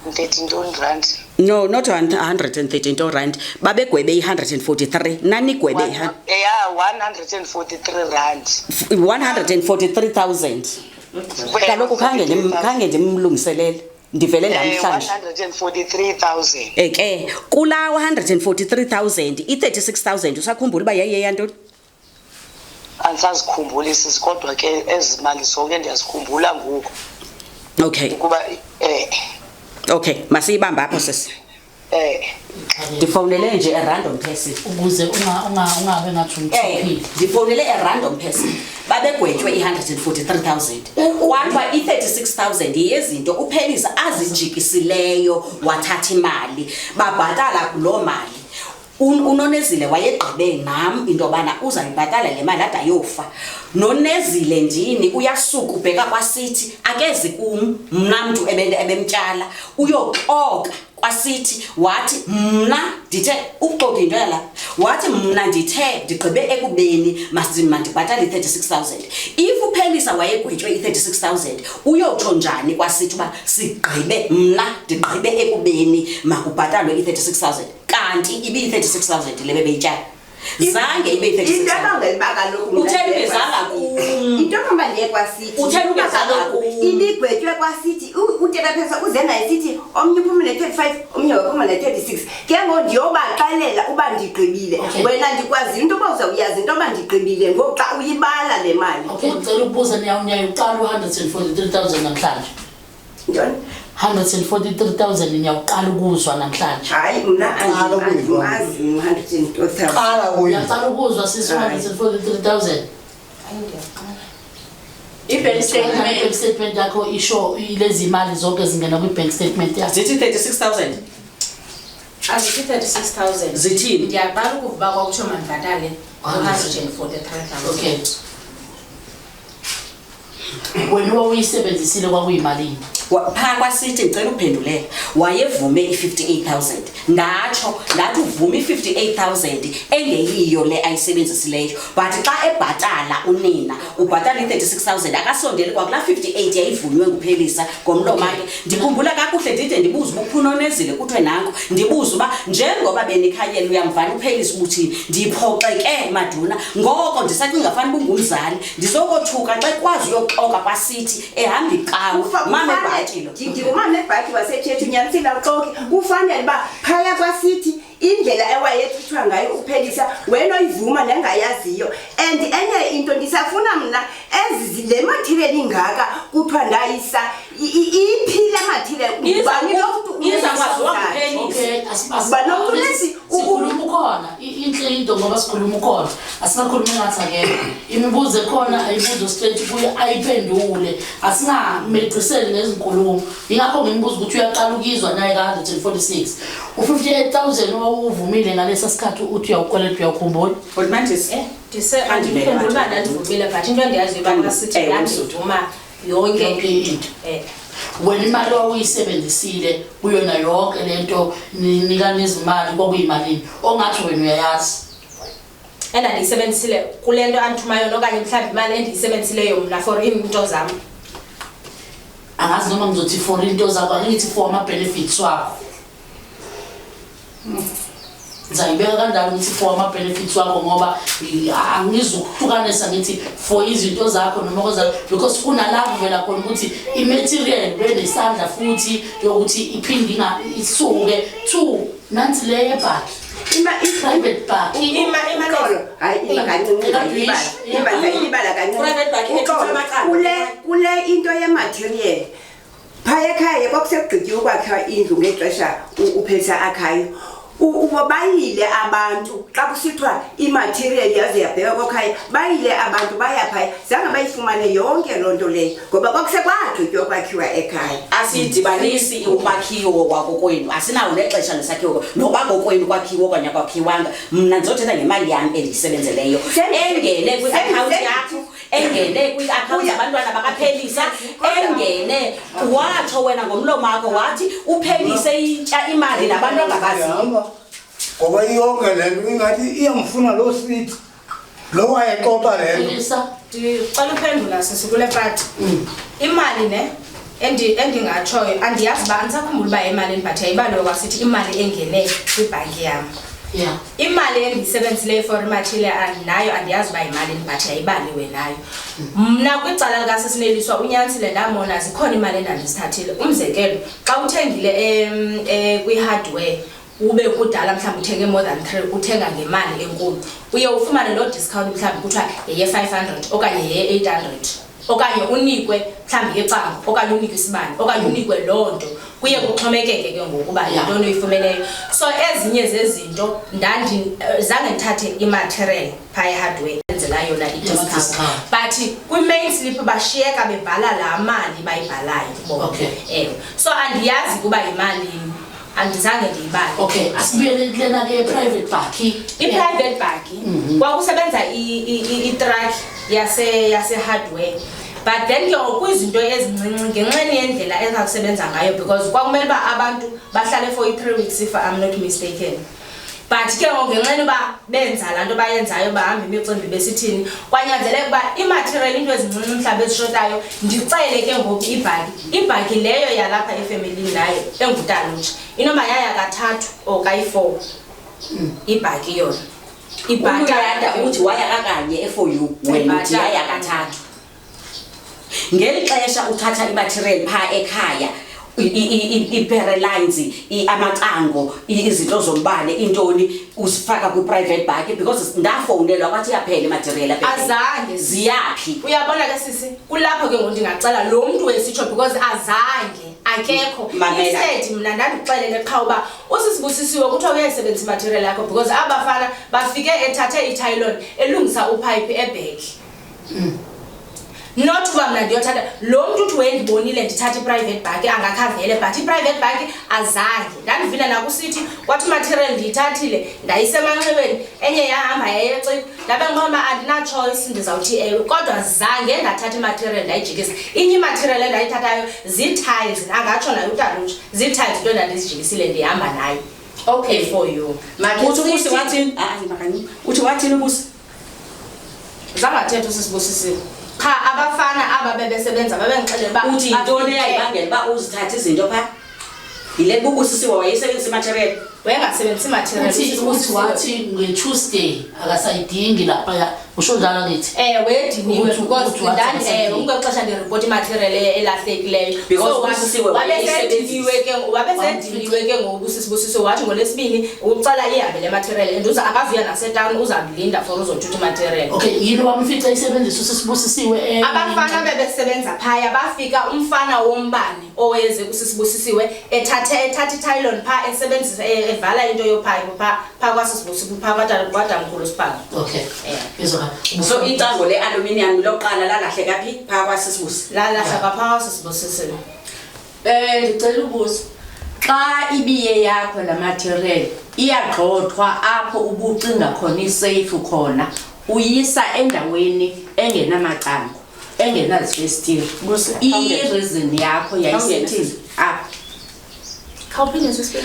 30 ntoni rand. No, not 130 nto rand, babegwebe i-143, nanigwebe Yeah, 143 rand. 143 000. Kaloku khange ndimlungiselele, ndivele ndamhlanje. 143 000. Ke kulaa 143 000, i-36 000 usakhumbula uba yayiyeyantoni? Andisazikhumbuli sisi, kodwa ke ezi mali zonke ndiyazikhumbula ngoku. Okay. Ukuba Okay, masiyibambe apho sisi. Ndifowunele nje a random person. Ukuze ungabe ngathi umthuphile. Ndifowunele a random person. Babegwetywe i-143 000, kwathiwa i-36 000 yezinto uPhelisa azijikisileyo, wathatha imali, babhatala kuloo mali. UNonezile wayegqibe nam into yobana uzayibhatala le mali ade ayofa. Nonezile ndini uyasuka ubheka kwasithi, akezi kum mna mntu ebemtyala, uyoxoka kwasithi, wathi mna ndithe, ubuxoki yinto yalapha, wathi mna ndithe ndigqibe ekubeni mandibhatale i-36 000. If uPhelisa wayegwetywe i-36 000, uyotsho njani kwasithi uba sigqibe, mna ndigqibe ekubeni makubhatalwe i-36 000, kanti ibiyi-36 000 le bebeyityala? Zange ibe Into yi-36 000. ebangela uba kaloku mna Utheni ndiye ungezanga kwasithi? kum? Into yokuba ndiye kwasithi, Utheni kuba ungezanga kaloku kum? ibigwetywe kwasithi, utata Phelisa uze naye sithi omnye uphume ne-35, omnye waphuma ne-36. Ke ngoku ndiyobaxelela uba ndigqibile. Wena ndikwazile into yoba uzawuyazi into yoba ndigqibile ngoku xa uyibala le mali. Okay, ngicela ukubuza, niyawuqala u-143 000 namhlanje? Ntoni? 143 000 niyawuqala ukuzwa namhlanje? Hayi, mna Qala ukuyibona. andimazi u-102 000. Qala kuyiva. Uyaqala ukuzwa, sisi, 143 000? I-bank statement. I-bank statement yakho isho lezi mali zonke zingena kwi-bank statement yakho? Zithi 36 000. Azithi 36 000. Zithini? Ndiyaqala ukuva uba kwakuthiwa mandibhatale 143 000. Okay, wena wawuyisebenzisile kwakuyimalini? Phaa kwasithi, ndicela ukuphendulela, wayevume i-58 000. Ndatsho ndathi uvume i-58 000 engeyiyo le ayisebenzisileyo, but xa ebhatala unina ubhatala i-36 000, akasondeli kwakulaa 58 yayivunywe nguPhelisa ngomlomo wakhe. Ndikhumbula kakuhle, ndide ndibuze uba uphunonezile, kuthiwe nanko. Ndibuze uba njengoba benikhanyela uyamvana uPhelisa ubuthini. Ndiphoxeke maduna ngoko, ndisacinga fana uba ungumzali, ndizokothuka xa ekwazi uyoxoka kwasithi ehamba icawa, mama ebhatyi lo. Ndingumama ebhatyi wasetshetshi, unyanisile, awuxoki. Kufanele uba phaya kwasithi indlela ewayethithwa ngayo uPhelisa, wena oyivuma nengayaziyo. And enye into ndisafuna mna, ezi le material ingaka kuthiwa ndayisa, iphi le material? Ngubani lo mntu? Iza kwaziwa nguPhelisa. Okay, Uba nomntu lesi sikhuluma ukhona. Inhle into ngoba sikhuluma ukhona, asingakhulumi ngathi akekho. Imibuzo ekhona ayibuzo straight kuye, ayiphendule, asingameqiseli nezinkulumo. Ingakho ngimbuza ukuthi uyaqala ukuyizwa naye ka-146, u-58 000 owawuvumile ngalesa sikhathi uthi uyawukweleta, uyawukhumbula? Manje Andikhumbuli uba ndandivumile, but into endiyaziyo uba kwasithi ndandivuma yonke. Yonke into. Wena imali owawuyisebenzisile kuyona yonke lento nikana izimali kwakuyimalini ongathi wena uyayazi? Endandiyisebenzisile kule nto andithuma yona, okanye mhlawumbi imali endiyisebenzisileyo mna for iinto zam? Angazi noma ngizothi for into zakho, ake ngithi for ama-benefits wakho. Ngizayibeka kanjalo, ngithi for ama-benefits wakho, ngoba angizukuhlukanisa ngithi for izinto zakho noma kozakho, because kunala kuvela khona ukuthi i-material benesandla futhi yokuthi iphinde isuke two, nansi le yebhaki, private bakkie. Uxolo, hayi, ima kancinci, ndayilibala. Ima, ndayilibala kancinci. Private bakkie. Uxolo, Ethutha kule into yematerial phaya ekhaya, kwakusekugqityiwe ukwakha indlu ngexesha uPhelisa akhayo. Bayile abantu xa kusithiwa imaterial yaze yabheka kokhaya, bayile abantu baya phaya, zange bayifumane yonke loo nto leyo ngoba kwakusekwagqitywa ukwakhiwa ekhaya. Asiyidibanisi ukwakhiwo kwakokwenu, asinawo nexesha nesakhiwo, noba kokwenu kwakhiwo okanye akwakhiwanga. Mna ndizothetha ngemali yam endiyisebenzeleyo engene kwiakhawunti yakho, engene kwiakhawunti zabantwana bakaPhelisa, engene, watsho wena ngomlomo wakho wathi uPhelise itya imali nabantu angabaziyo. Hamba, ngoba iyonke le nto ingathi iyamfuna loo sithi lo wayexoxa le nto. Phelisa. Ndicela uphendula, sisi, kule part. Imali ne endingatshoyo, andiyazi uba, andisakhumbula uba imalini, but yayibaliwe kwasithi imali engene kwibhanki yam. Imali endiyisebenzisileyo for imaterial andinayo, andiyazi uba yimalini, but yayibaliwe nayo. Mna kwicala likasisineliswa unyanisile, ndamona zikhona imali endandizithathile. Umzekelo, xa uthengile kwi-hardware, ube kudala mhlawumbi uthenge more than three, uthenga ngemali enkulu, uye ufumane loo discount, mhlawumbi kuthiwa yeye-500 okanye yeye-800, okanye unikwe mhlawumbi icango, okanye unikwe isibane, okanye unikwe loo nto. Kuye kuxhomekeke ke ngoku uba yintoni uyifumeneyo. So ezinye zezinto zange ndithathe imaterial phaa ehardware enzela yona i-discount, but kwi-main slip bashiyeka bebhala laa mali bayibhalayo bona. Ewe, so andiyazi ukuba yimalini, andizange ndiyibale. Okay, asibuyele kulena ke private bakkie. I-private bakkie, kwakusebenza itruck yase-hardware, but then ke ngoku kwizinto ezincinci ngenxeni yendlela ezakusebenza ngayo, because kwakumele uba abantu bahlale for i-3 weeks, if I'm not mistaken, but ke ngoku ngenxeni uba benza laa nto bayenzayo, bahamba imicimbi besithini, kwanyanzeleka uba imaterial, into ezincinci mhlawumbi ezishotayo, ndicele ke ngoku ibhaki, ibhaki leyo yalapha efemelini nayo engutalutsha, inoba yaya kathathu or kayi-4 ibhaki yona. Uluyanda uthi waya kakanye e-for you, wena uthi yaya kathathu. Ngeli xesha uthatha imaterial phaa ekhaya, ii-lines, amacango, izinto zombane, intoni, uzifaka kwi-private bakkie, because ndafowunelwa kwathi iyaphela imaterial apha ekhaya. Azange. Ziyaphi? Uyabona ke sisi, kulapho ke ngoku ndingacela lo mntu wesitsho, because azange, akekho. Mamela. Instead mna ndandixelele qha uba usisibusisiwe kuthiwa uyayisebenzisa imaterial yakho, because abafana bafike ethathe ithayilon elungisa uphayiphi ebhekhi, not uba mna ndiyothatha. Lo mntu uthi wendibonile ndithatha i-private bakkie angakhavele, but i-private bakkie azange. Ndandivile nakusithi kwathi imaterial ndiyithathile ndayisa emanxiweni, enye yahamba yayeciko, ndabe ndibona andina-choice, ndizawuthi ewe, kodwa zange ndathatha imaterial ndayijikisa. Inye imaterial endayithathayo zii-tiles, angatsho naye utalutsha, zii-tiles into endandizijikisile ndihamba nayo. For you. Makhe Uthi ubusi wathini? Hayi, makanye. Uthi wathini ubusi? Zangathetha usisibusisiwe qha, abafana aba bebesebenza babendixelela uba Uthi yintoni eyayibangela uba uzithathe izinto phaa? Yile bubusisiwe wayesebenzisa imaterial. Wayengasebenzisi imaterial. Uthi wathi nge-Tuesday akasayidingi laphaya, usho njalo ngithi? Ewe, ediniwe. Because Ukuthi wathi akasayidingi. Ungexesha ndiripota imaterial elahlekileyo. Because So, uBusisiwe wabe wayeyisebenzisa. sediniwe ke ngoku usisibusisiwe, wathi ngolwesibini ucela ihambe le material and uza akazuya nasetawuni, uzamlinda for uzothutha imaterial. Okay, yini wamfica isebenzisa usisibusisiwe? Abafana bebesebenza phaya bafika umfana wombane oweze kusisibusisiwe ethatha ithayilon phaa esebenzisa, evala into yophayiphi phaa kwasisibusisiwe, phaa kwatamkhulu Siphango. Okay, izwakala. So icango le-aluminium lokuqala lalahleka phi? Phaa kwasisibusi. Lalahleka phaa kwasisibusisiwe. Ndicela ubuza, xa ibiye yakho la material iyagxothwa apho ubucinga khona iseyifu khona, uyisa endaweni engenamacango, engenazifestile, Busi, i-reason yakho yayisithini apha? Khawuphinde sisibe.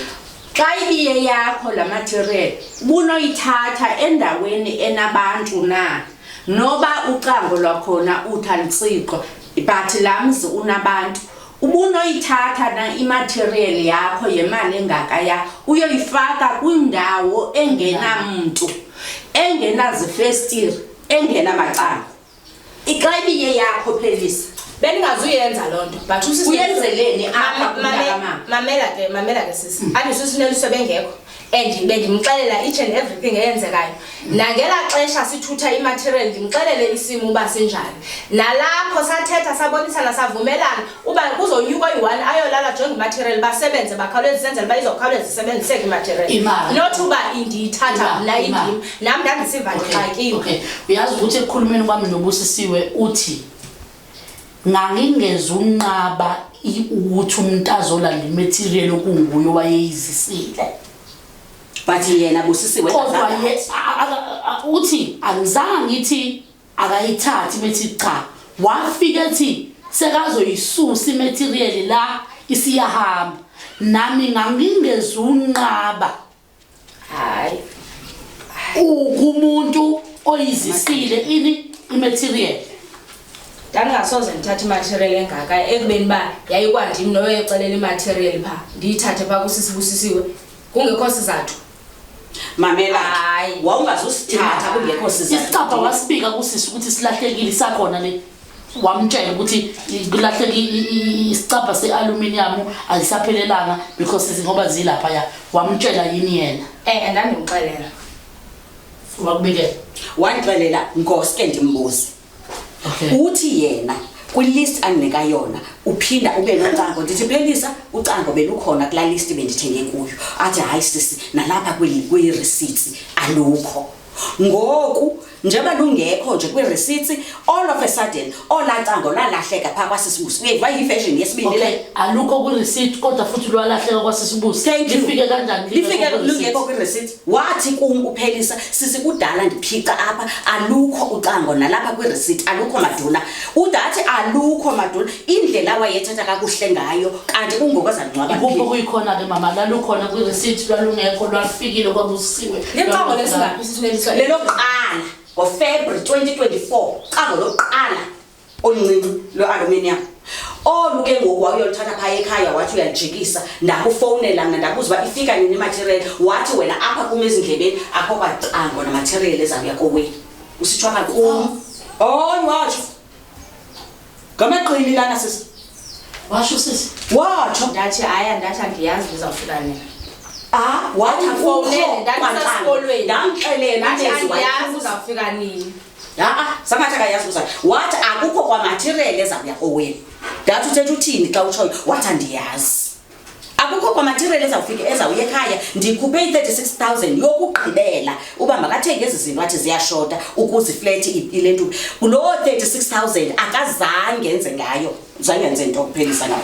Xa ibiye yakho la material, ubunoyithatha endaweni enabantu na, noba ucango lwakhona uthi alutsixwa, but laa mzi unabantu, ubunoyithatha na imaterial yakho yemali engakaya uyoyifaka kwindawo engenamntu, engenazifestire, engenamacango, xa ibiye yakho, Phelisa? Bendingazuyenza loo nto, but Uyenzeleni apha kumntakamama? Mamela ke, mamela ke sisi, andisusineliso bengekho and bendimxelela each and everything eyenzekayo. Nangelaa xesha sithutha imaterial ndimxelele isimo uba sinjani, nalapho sathetha, sabonisana, savumelana uba kuzonyukwa iyi-one ayolala jonge imaterial, basebenze bakhawuleze, senzele uba izokhawuleza isebenziseke imaterial. Imali. Not uba ndiyithatha mna Imali. indim, nam ndandisiva ndixakiwe. Okay, uyazi ukuthi ekukhulumeni kwami nobusisiwe uthi ngangingezunqaba ukuthi umuntu azolanda imaterial okunguye wayeyizisile. But yena busisiwe Kodwa ye uthi angizange ngithi akayithathi, bethi cha, wafika ethi sekazoyisusa imaterial la isiyahamba, nami ngangingezunqaba Hayi. Ukumuntu oyizisile ini imaterial. Ndandingasoze ndithathe imaterial engaka ekubeni uba yayikwandim noyoxelela imaterial phaa, ndiyithathe phaa kusisibusisiwe kungekho sizathu. Mamela. Hayi. Wawungazusithatha kungekho sizathu. Isicabha wasibika kusisi ukuthi silahlekile, isakhona le, wamtshela ukuthi kulahleke isicabha se-aluminium ayisaphelelanga because ngoba zilapha ya, wamtshela yini yena? Ndandimxelela. Wakubikela? Wandixelela, ngoske ndimbuze. Uthi yena Kwilist andinika yona uphinda ube nocango. Ndithi Phelisa, ucango belukhona kulaa list bendithenge kuyo. Athi hayi sisi, nalapha kwii-receipts alukho. Ngoku njengoba lungekho nje kwii-receipts, all of a sudden olaa cango lwalahleka phaa kwasisibusi. Uyeyiva yi-version yesibini le? Okay, alukho kwi-receipt kodwa futhi lwalahleka kwasisibusi. Thank you. Lifike kanjani Lifike lingekho kwi-receipt? lungekho kwi-receipt. Wathi kum uPhelisa, sisi kudala ndiphica apha, alukho ucango nalapha kwi-receipt, alukho maduna. Ude athi alukho maduna, indlela awayethetha kakuhle ngayo kanti kungoku azandingcwaba Ikuphi ndiphila. okuyikhona ke mama, lalukhona kwi-receipt, lwalungekho, lwafikile kwabusiwe. Licango lesingaphi sisineliswa? Lelokuqala ngoFebruary 2024, ucango lokuqala oluncinci lwe-aluminium. Olu ke ngoku wawuyoluthatha phaya ekhaya wathi uyalijikisa, ndakufowunela mna ndabuza uba ifika nini imaterial, wathi wena apha kum ezindlebeni akho kwacango namaterial ezawuya kowenu. Usitsho apha kum. Hayi, watsho. Ngamaqili lana sisi. Washo sisi. Watsho. Ndathi hayi, ndathi andiyazi ndizawufika nini. Ah, wathi Ndafowunela, akukho ndandisesikolweni. kwacango. Ndamxelela Ndathi amezwi andiyazi wayekhuza. uzawufika nini. Ha-a, sangathi akayazi uza. Wathi akukho kwamaterial ezawuya kowenu. Ndathi uthetha uthini xa utshoyo? Wathi andiyazi. Akukho kwamaterial ezawufika ezawuya ekhaya. Ndikhuphe i-36,000 yokugqibela uba makathenge ezi zinto athi ziyashota ukuze iflethi ile nto. Loo 36,000 akazange enze ngayo, zange enze nto kuphelisa ngayo.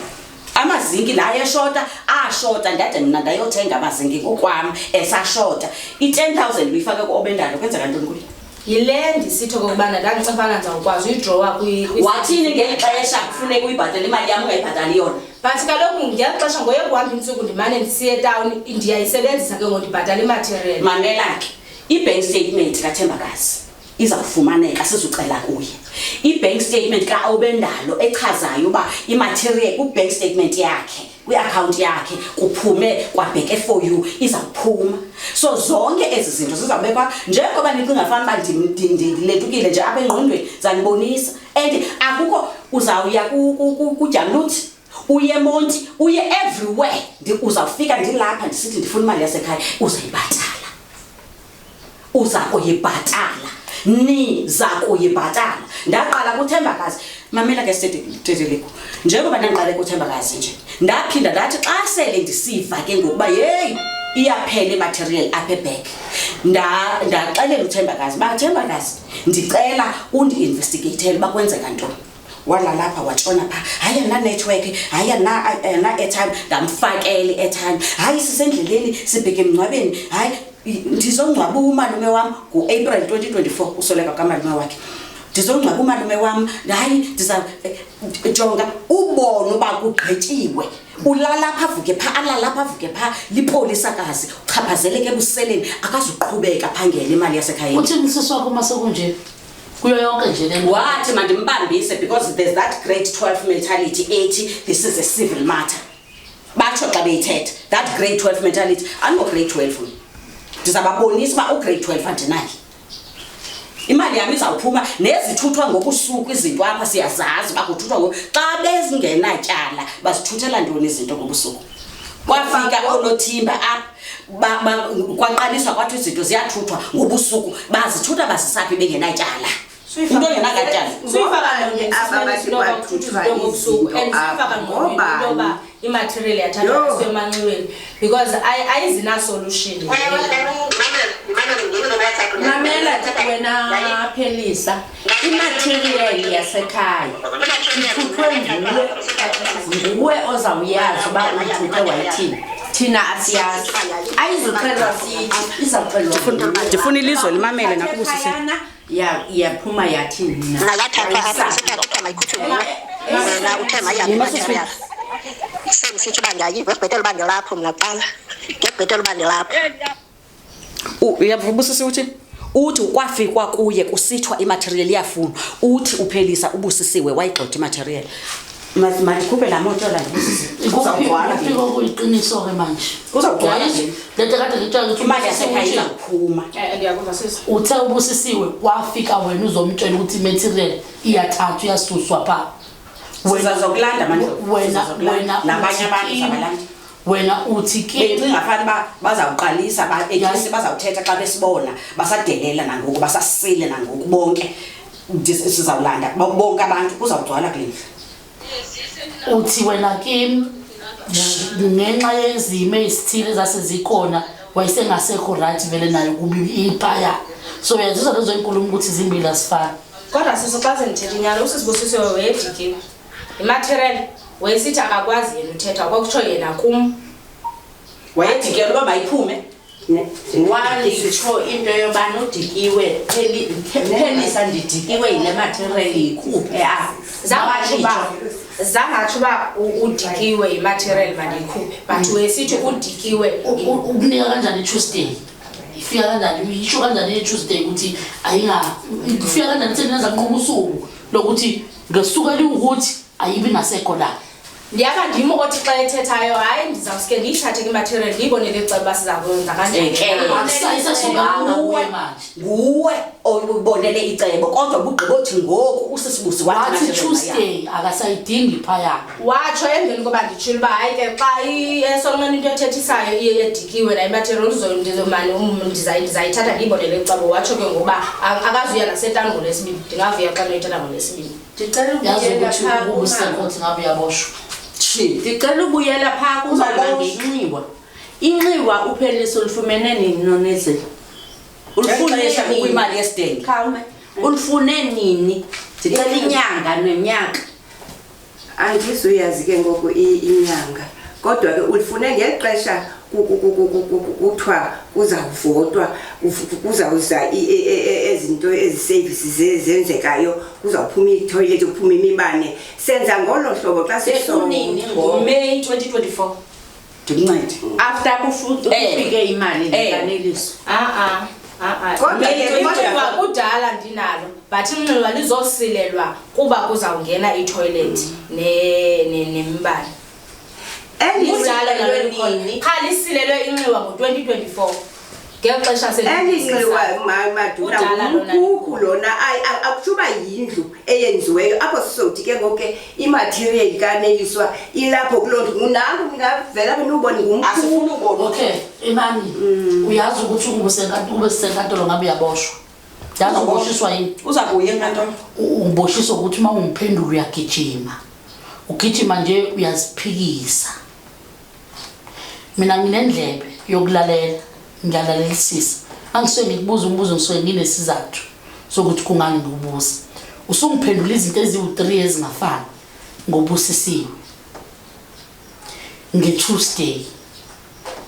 Amazinki la ayeshota, ashota, ndade mna ndayothenga amazinki ngokwam esashota. I-10,000 uyifake ku-Obendalo, kwenzeka ntoni kuyo? Yile ndisithi okokubana ndandicefana ndizawukwazi uyidrowa Wathini ngeli xesha kufuneka uyibhatale imali yam ungayibhatali yona? But kaloku ngeli xesha ngoye kuhamba iintsuku ndimane ndisiya etawuni, ndiyayisebenzisa ke ngoku ndibhatala imaterial. Mamela ke, i-bank statement kaThembakazi izawufumaneka, sizucela kuye. I-bank statement kaObendalo echazayo uba imaterial kwi-bank statement yakhe, kwi-akhawunti yakhe kuphume kwabheke for you, izawuphuma. So zonke ezi zinto zizawubekwa njengoba nicinga fana uba ndiletukile nje apha engqondweni, zanibonisa. And akukho uzawuya kuJamluthi, uye eMonti, uye everywhere. Uzawufika ndilapha ndisithi ndifuna imali yasekhaya, uzayibhatala. Uza kuyibhatala. Niza kuyibhatala. Ndaqala kuThembakazi. Mamela ke Stetelegu. Njengoba ndandiqale kuThembakazi nje, ndaphinda ndathi xa sele ndisiva ke ngokuba yeyi iyaphela imaterial apha eback, ndaxelela uThembakazi uba Thembakazi, ndicela undi-investigatele uba kwenzeka ntoni. Walala pha, watshona pha. Hayi, andina-network, hayi, andina-airtime. Ndamfakela i-airtime. Hayi, sisendleleni sibheke emngcwabeni. Hayi, ndizongcwaba umalume wam ngo-April 2024, usweleka kamalume wakhe. Ndizongcwaba umalume wam. Hayi, ndiza, jonga ubone uba kugqityiwe. Ulala apha avuke pha, alala apha avuke pha. Lipolisakazi, uchaphazeleke ebuseleni, akazuqhubeka aphangele imali yasekhayeni. Uthini sisi wakho uma sekunje? Kuyo yonke nje le nto. Wathi mandimbambise because there's that grade 12 mentality ethi this is a civil matter. Batsho xa beyithetha that grade 12 mentality. Andingo grade 12 mna. Ndizababonisa uba ugrade 12 andinaye. Imali yam izawuphuma nezithuthwa ngobusuku izinto apha siyazazi uba kuthuthwa ngoku. Xa bezingenatyala bazithuthela ntoni izinto ngobusuku? Kwafika oonothimba apha, kwaqaliswa kwathi izinto ziyathuthwa ngobusuku, bazithutha bazisaphi bengenatyala. Umntu ongenakatyala. Suyifaka ngqondweni, Aba bathi sisi, into yoba kuthuthwa izinto ngobusuku, and suyifaka ngqondweni into yoba Ngobani? imaterial yathathwa Yho. yasiwa emanxiweni because ayizina solution. Mamela wena Phelisa, imaterial yasekhaya ithuthwe nguwe, nguwe ozawuyazi uba uyithuthe wayithini. Thina asiyazi. Ayizuxelwa sithi, izawuxelwa nguwe. Ndifuna ilizwe limamele nakubusisi. Phayana, yaphuma yathini na? Nayathathwa apha, sethathwa mayikhutshwe nguwe. Wena uthe mayihambe imaterial. Sendisitsho uba ndiyayiva, ekubhetele uba ndilapho mna kuqala. Ngekubhetele uba ndilapho. Uyavuka ubusisi uthi? Uthi kwafikwa kuye kusithiwa imaterial iyafunwa. Uthi uPhelisa ubusisiwe wayigxotha imaterial. Mandikhuphe laa moto la ndibusisi. Kuzawugcwala Ikuphi ke. okuyiqiniso ke manje? Kuzawugcwala Yayizi, ke. le nto kade ngitshela ukuthi Imali yasekhaya ubusisiwe izawuphuma. Ndiyakuva sisi. Uthe ubusisiwe wafika wena uzomtshela ukuthi imaterial iyathathwa iyasuswa pha. Sizazokulanda Mandlovu. Sizazokulanda. Nabanye abantu sizabalanda. Wena uthi ke Bendicinga fana uba bazawuqalisa, at least bazawuthetha xa besibona, basadelela nangoku, basasile nangoku bonke. Sizawulanda bonke abantu, kuzawugcwala kule ndlu. Uthi wena kim ngenxa yezimo ezithile ezasezikhona wayesengasekho right vele nayo kubi iphaya, so uyazizwa lezo nkulumo ukuthi zimbili asifani. Kodwa sisi, xa sendithetha inyani, uSisibusisiwe wayedikiwe imaterial, wayesithi akakwazi yena uthetha, kwakutsho yena kum. Wayedikela uba mayiphume. Walitsho into yobana udikiwe, Phelisa, ndidikiwe yile material, yikhuphe apha. Zangatsho uba udikiwe yimaterial mandiyikhuphe, but wayesithi udikiwe. Ukunika kanjani i-Tuesday? Ifika kanjani, isho kanjani i-Tuesday ukuthi ayinga ifika kanjani? Senenza nqoma usuku lokuthi ngesuku eliwukuthi ayibi ngasekho la. Ndiyaba ndim othi xa ethethayo, hayi, ndizawuske ndiyithathe ke imaterial, ndiyibonele iceba uba siza kwenza kanjani. Ke. Akusayisasukanga kuwe manje. Nguwe oyibonele icebo, kodwa bugqibothi ngoku uSisibusi wathi wathi Tuesday akasayidingi phaya. Watsho emveni koba nditshile uba hayi ke, xa esolomeni into ethethisayo iye yedikiwe nayo imaterial, ndizomane ndizayithatha ndiyibonele icebo. Watsho ke ngokuba akazuya nasetani ngoLwesibini. Ndingavuya xa noyithatha ngoLwesibini. Ndicela Yazi ubuyela ukuthi phaa ukuba kumama. usekhothi ngabe uyaboshwa. Ndicela ubuyela phaa kumama. Uzaboshwa. Ngenxiwa, inxiwa uPhelisa ulifumene nini, Nonezile? Ulifune Ngexesha kukho nini? imali yesidenge. Khawume, ulifune nini? Ndicela inyanga nonyaka. Andizuyazi ke ngoku inyanga, kodwa ke ulifune ngexesha kuthiwa kuzawuvotwa, kuzawuza ezinto ezi-services zenzekayo, kuzawuphuma iithoyilethi, kuphume imibane, senza ngolo hlobo xa Sekunini ngoku? May 2024, ndikuncede. After kufike imali nekaneliso. A-a, a-a. Kodwa ke- Inxiwa kudala ndinalo, but inxiwa lizosilelwa kuba kuzawungena ithoyilethi nemibane. Eli Kudala nalo likhona. Nini? Qha lisilelwe inxiwa ngo-2024 ngexesha Eli nxiwa, maduna, Kudala lona. ngumkhukhu lona. Akutsho uba yindlu eyenziweyo apho. Sizothi ke ngoku ke imaterial kaNeliswa ilapho kuloo ndlu. Nanku, ningavela apha niwubone, ngumkhukhu. Asifuni ubona. Okay, imani, uyazi ukuthi ube sisenkantolo ngabe uyaboshwa. Yazi uboshiswa yini? Uza kuya enkantolo. Uboshiswa ukuthi uma ungiphendula uyagijima, ugijima nje, uyaziphikisa. Mina nginendlebe yokulalela, ngiyalalelisisa. Angisuke ngikubuza umbuzo, ngisuke nginesizathu sokuthi kungani ngikubuza. Usungiphendula izinto eziwu-3 ezingafani ngoBusisiwe nge-Tuesday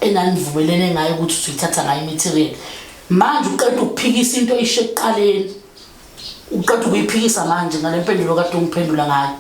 enanivumelene ngayo ukuthi uzoyithatha ngayo imaterial. Manje uqeda ukuphikisa into oyisho ekuqaleni, uqeda ukuyiphikisa manje ngale mpendulo kade ungiphendula ngayo.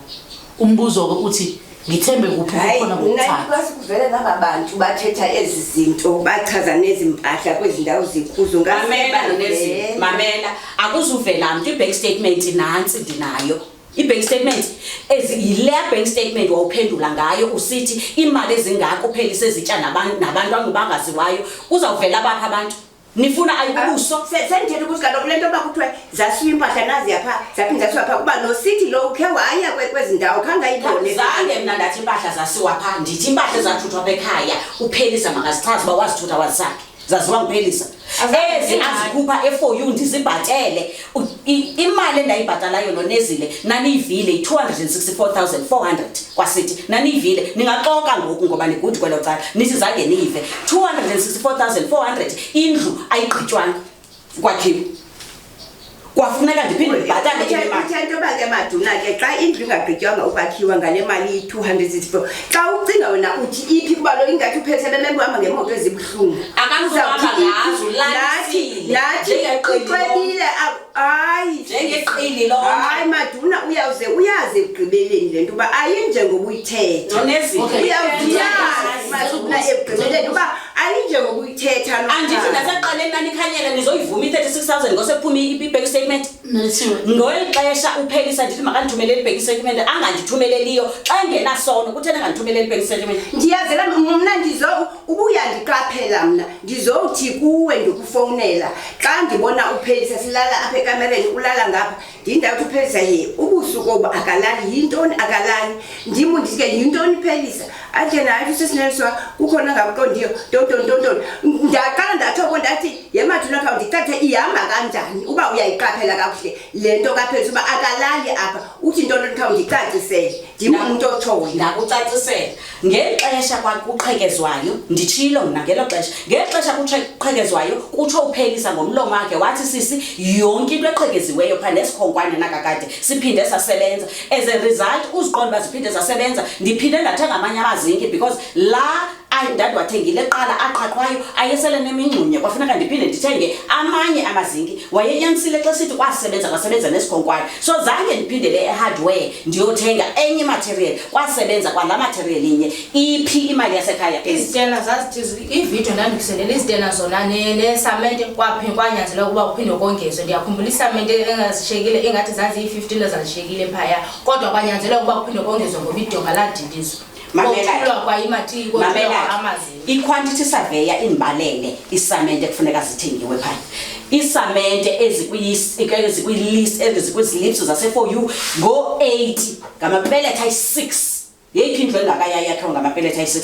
Umbuzo-ke uthi ngithembe kuphi Hayi, kukhona mna kokuthatha? Kwase kuvele naba bantu bathetha ezi zinto, bachaza nezi mpahla kwezi ndawo zikuzo. Mamela, Nonezile, mamela, akuzuvela mntu. I-bank statement nantsi, ndinayo i-bank statement. Ezi yileya bank statement wawuphendula ngayo usithi iimali ezingako uPhelisa ezitya nabantu bangaziwayo. Kuzawuvela bapha abantu nifuna ayikubuso. Sendithetha ukuthi kaloku le nto yoba kuthiwe zasiwa iimpahla naziya phaa, zaphinde zasiwa phaa, kuba nosithi lo ukhe waya kwezi ndawo khange ayibone. Zange mna ndathi iimpahla zasiwa phaa. Ndithi iimpahla ezathuthwa apha ekhaya, uPhelisa makazichaze uba wazithutha wazisaphi. Zaziwa nguPhelisa ezi azikhupha e-for you, ndizibhatele. Imali endayibhatalayo, Nonezile, naniyivile, yi-264 400 kwasithi. Naniyivile, ningaxoka ngoku ngoba nigudi kwelo cala, nithi zange niyive. 264 400, indlu ayigqitywanga kwakhiwa, kwafuneka ndiphinde ndibhatale enye imali. Uthe into yoba ke, maduna, ke xa indlu ingagqitywanga ukwakhiwa ngale mali iyi-264, xa ucinga wena uthi iphi? Kuba lo ingathi uphethe bemekuhamba ngemoto ezibuhlungu. Akazuhamba Uzawuthi iphi? ngazo, ulalisile. Nathi Njengeqili. uxwebile, hayi. Njengeqili lonke. Hayi, maduna, uyawuze uyazi ekugqibeleni le nto uba ayinjengoba uyithetha. Nonezile. Okay. Uyawuyazi, maduna, ekugqibeleni uba ayinjengoba uyithetha lo Andithi mntana. nasekuqaleni nanikhanyela nizoyivuma i-36 000 ngosekuphuma i-bank statement. Nelisiwe. Ngeli xesha uPhelisa ndithi makandithumelele i-bank statement, angandithumeleliyo. Xa engenasono, kutheni angandithumeleli i-bank statement? Ndiyazela mna, ndizo ubuya ndiqaphela mna, ndizowuthi kuwe ndikufowunela xa ndibona uPhelisa. Silala apha ekamereni, ulala ngapha. Ndindathi uPhelisa ye ubusuku obu akalali, yintoni akalali? Ndim ndithi ke yintoni Phelisa? Athi yena hayi uSisineliswa kukhona angakuqondiyo, ntontoni ntontoni. Ndaqala ndathoko ndathi ye Maduna khawundicathe ihamba kanjani uba uyayiqaphela kakuhle le nto kaPhelisa uba akalali apha. Uthi ntontoni khawundicacisele. Ndim umntu otshoyo. Ndakucacisela. Ngeli xesha kwakuqhekezwayo, nditshilo mna ngelo xesha, ngeli xesha kuqhekezwayo kutsho uPhelisa ngomlomo wakhe wathi sisi yonke into eqhekeziweyo phaa nesikhonkwane nakakade siphinde sasebenza. As a result uziqonda uba ziphinde zasebenza, ndiphinde ndathenga amanye amazinki because la ndandiwathengile kuqala aqhaqhwayo ayesele nemingxunye, kwafuneka ndiphinde ndithenge amanye amazinki. Wayenyanisile xa sithi kwasebenza, kwasebenza nesikhonkwane. So zange ndiphindele ehardware ndiyothenga enye imaterial, kwasebenza kwala material inye. Iphi imali yasekhaya? Izitena zazithi ividiyo ndandikusendela izitena zona nesamente kwanyanzeleka ukuba kuphinde kongezwe. Ndiyakhumbula isamente engazishiyekile ingathi zaziyi-15 ezazishiyekile phaya, kodwa kwanyanzeleka ukuba kuphinde kongezwe ngoba idonga ladilizwa. Mamela. Mamela. I-quantity surveyor imbalele isamente kufuneka zithengiwe phaya. Isamente ezikwilist ezikwizilips zase-4U ngo-80 ngamapeletha ayi-6. Yeyiphi indlu engakaya yakhiwa ngamapeletha ayi-6?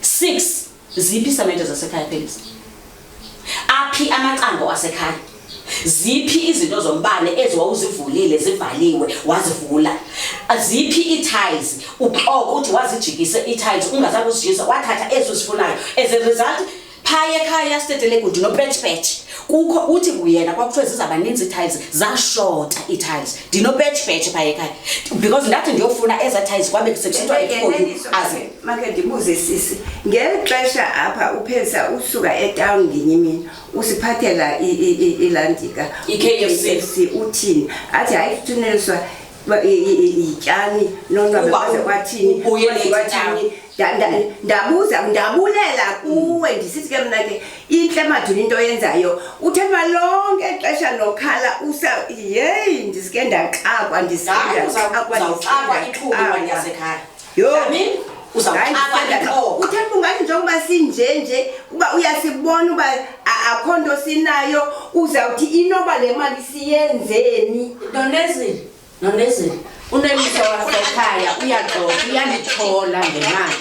6. Ziphi isamente zasekhaya Phelisa? Aphi amacango asekhaya? Ziphi izinto zombane eziwawuzivulile zivaliwe wazivula? Ziphi ii-tiles uxoko uthi wazijikise ii-tiles ungazange uzijikise wathatha ezi uzifunayo? As a result phaya ekhaya Stetelegu ndinopetshpetsh. Kukho uthi kuyena kwakuthiwe zizawuba ninzi ii-tiles, zashota ii-tiles. Ndinopetshpetsh phaya ekhaya because ndathi ndiyofuna ezaa tiles kwabe sekusithiwa i-4U aze. Makhe ndibuze sisi, ngeli xesha apha uPhelisa usuka etawuni ngenye imini usiphathela ilandika I-KFC. I-KFC uthini? Athi hayi thuneliswa yityani nonwabe kwaze kwathini, ubuye kwaze late kwathini. Ndabuza, ndabulela kuwe ndisithi ke mna ke intle Maduna into oyenzayo. Uthetha uba lonke ixesha nokhala usa yeyi ndisike ndaxakwa, ndisike Hayi, ndaxakwa, ndisike uzawuxakwa ithuba imali ndaxakwa. yasekhaya. Yho. Dlamini, uzawuxakwa Hayi, ixhoba. Uthetha uba ungathi njengoba sinje nje uba uyasibona uba akho nto sinayo, uzawuthi inoba le mali siyenzeni. Nonezile, Nonezile, uNeliswa wasekhaya uyaxoka, uyandithola ngemali.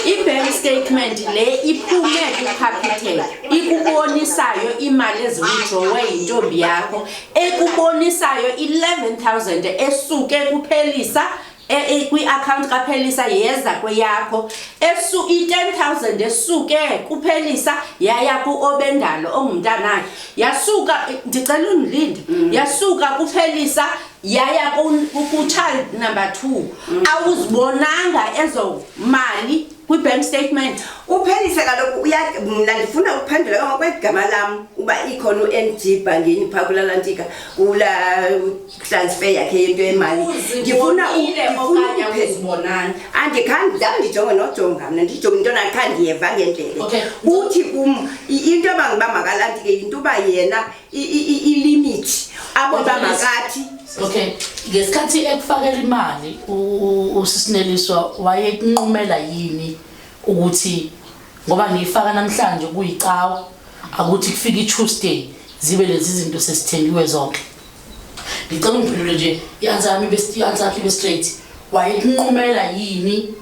I-bank statement le iphume kuCapitec ikubonisayo imali eziwithdrawe yintombi yakho, ekubonisayo 11,000 esuke kuPhelisa kwi-account kaPhelisa yeza kweyakho, i-10,000 esuke kuPhelisa yaya ku-Obendalo ongumntanakhe, yasuka, ndicela undilinde, yasuka kuPhelisa yaya ku-child number 2. Awuzibonanga ezo mali kwi-bank statement? UPhelisa kaloku mna ndifuna ukuphendula ngokwegama lam uba ikhona u-N G bhangeni phaa kulaa lantika, kulaa transfer yakhe yento yemali. Uzibonile Ndifuna okanye ukuphe- awuzibonanga? Andikhange, zange ndijonge nojonga mna, ndijonge into ndakhange ndiyeva ngendlebe. Uthi kum, into yoba uba makalantike yinto uba yena ilimit abona uba makathi. Okay, ngesikhathi ekufakela imali uSisineliswa wayekunqumela yini ukuthi ngoba ngiyifaka namhlanje kuyicawa akuthi kufike iTuesday zibe lezi zinto sesithengiwe zonke? Ngicela ungiphendule nje i-answer yami ibe i-answer yakhe ibe straight. Wayekunqumela yini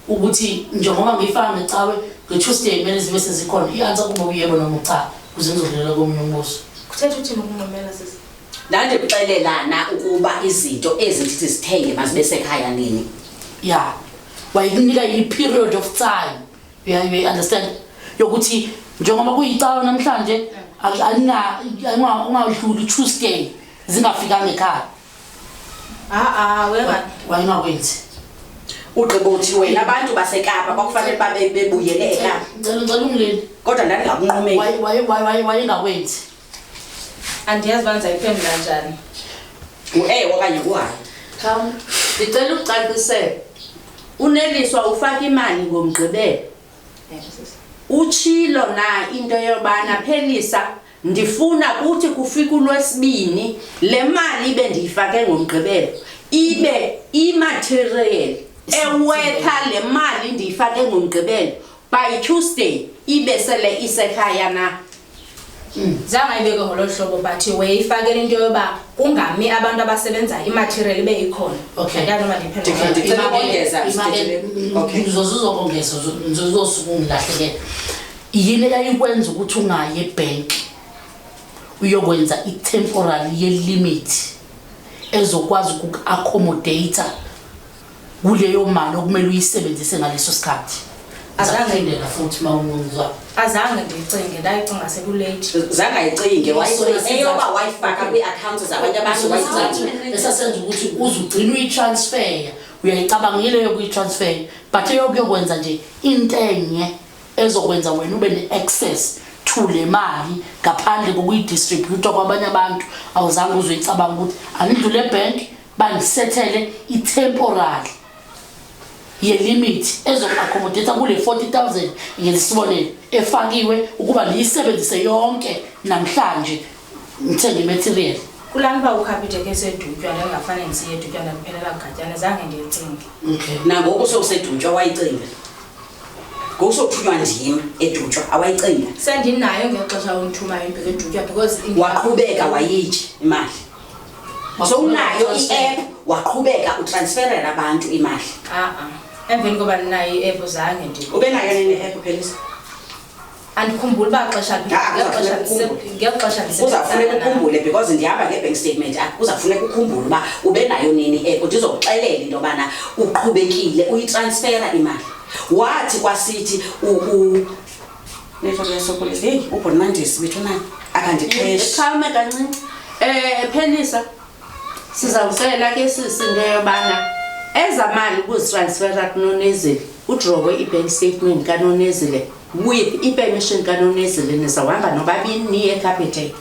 ukuthi njengoba ngiyifaka ngecawe ngeTuesday kumele zibe sezikhona? I-answer kube uyebo noma cha, ukuze ngizodlulela komunye umbuzo. Kuthetha uthini ukunqumela sisi? Ndandikuxelelana ukuba izinto ezi ndithi zithenge mazibe sekhaya nini. Yeah. Wayekunika i-period of time. You understand? Yokuthi njengoba kuyicawa namhlanje, ungadluli Tuesday zingafikanga ekhaya. Wena. Wayengakwenzi. Ugqiba uthi wena abantu baseKapa kwakufanele babe bebuyele eKapa. Ngicela ungilinde. Kodwa ndandingakunqumeli. Wayengakwenzi. Andiyazi uba ndizayiphendula njani. Ngu-ewe okanye nguhayi? Khawum, ndicela ukucacisela. UNeliswa ufaka imali ngoMgqibelo. Utshilo na into yobana Phelisa ndifuna kuthi kufika uLwesibini le mali ibe ndiyifake ngoMgqibelo ibe imaterial ewetha le mali ndiyifake ngoMgqibelo by Tuesday ibe sele isekhaya na? Zange ayibeke ngolo hlobo, but wayeyifakela into yoba kungami abantu abasebenzayo, imaterial ibe ikhona. Okay. Andazi noba ndiphendule. Ndicela ukongeza, Sithethe. Okay. Ngizozuzokongeza, ngizosuke ungilahlekela. Yini eyayikwenza ukuthi ungayi ebhenki uyokwenza i-temporary ye-limit ezokwazi ukuku-accommodate kuleyo mali okumele uyisebenzise ngaleso sikhathi? Azange. Ngizakuphindela futhi uma ungizwa. Azange ndiyicinge, ndayicinga sekulate. Zange ayicinge, eyoba wayifaka kwii-accounts zabanye abantu wayicinga. Esasenza ukuthi uze ugcine uyitransfer, uyayicabangile yokuyitransfer, but eyokuyokwenza nje into enye ezokwenza wena ube ne-access to le mali ngaphandle kokuyidistributha kwabanye abantu, awuzange uzoyicabanga ukuthi angidlule ebhenki bangisethele i-temporary ye-limit ezoku-accommodate kule 40,000 ngesibonelo efakiwe ukuba ndiyisebenzise yonke namhlanje ngithenge imaterial. Kulaa nto uba uCapitec eseDutywa, ndandingafane ndisiye eDutywa, ndandiphelela kuGatyana, zange ndiyicinge. Okay. Nangoku sowuseDutywa wayicinga, ngoku sowuthunywa ndim eDutywa awayicinga. Sendinayo ngexesha undithumayo ndibheke eDutywa because Waqhubeka wayitya imali, sowunayo i-app, waqhubeka utransferela abantu imali. A-a, emveni koba ndinayo i-app zange ndi Ube nayo nini i-app, Phelisa? Andikhumbuli uba xesha phi. Ah, ngexesha kuzawufuneka ukhumbule. Ngexesha Kuzawufuneka ukhumbule because ndihamba nge-bank statement apha. Kuzawufuneka ukhumbule uba ube nayo nini i-app, ndizokuxelela into yobana uqhubekile uyitransfera imali. Wathi kwasithi network yasokolisa, heyi, ubhonimandisi bethu nani akandixheshi. Khawume kancinci. Phelisa, sizawucela ke sisi into yobana eza mali ukuzitransfera kuNonezile, udrawe i-bank statement kaNonezile with i-permission kaNonezile, nizawuhamba nobabini niye eCapitec.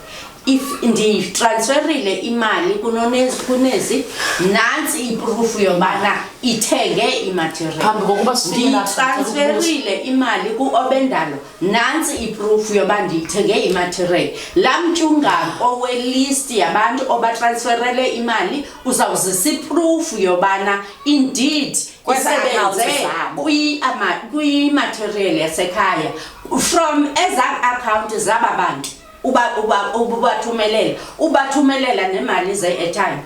If ndiyitransferile imali kunezi, nantsi iproof yobana ithenge imaterial. Phambi kokuba sifike lapho, Ndiyitransferile imali kuObendalo, nantsi iproof yoba ndiyithenge imaterial. Laa mtyungampo welist yabantu obatransferele imali uzawuzisa iproof yobana indeed Kweza accounts isebenze zabo. kwimaterial yasekhaya from ezaa account zaba bantu ubathumelela nemali ze-airtime.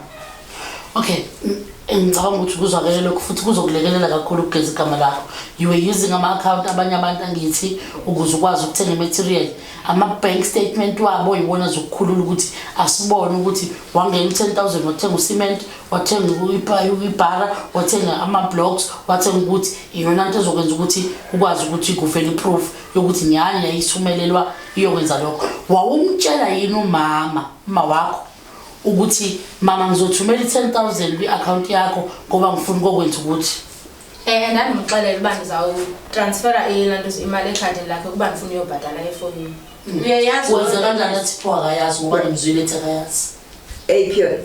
Okay, ngicabanga ukuthi kuzwakele lokhu futhi kuzokulekelela kakhulu ukugeza igama lakho. You were using ama-account abanye abantu, angithi, ukuze ukwazi ukuthenga i-material. Ama-bank statement wabo yiwona azokukhulula ukuthi asibone ukuthi wangena u-10,000, wathenga ucement, wathenga ibhara, wathenga ama-blocks, wathenga ukuthi iyona nto ezokwenza ukuthi ukwazi ukuthi kuvele i-proof yokuthi nyhani yayithumelelwa iyokwenza lokho. Wawumtshela yini umama, uma wakho, ukuthi mama ngizothumela i-10,000 kwi-akhawunti yakho ngoba ngifuna ukokwenza ukuthi? Ndandimxelela uba ndizawutransfera ilanto imali ekhadini lakhe kuba ndifuna uyobhatala efowunini. Uyayazi Wenza loo nto? kanjani athi pho akayazi, ngoba ndimzwile ethi akayazi? Eyi, Phiona,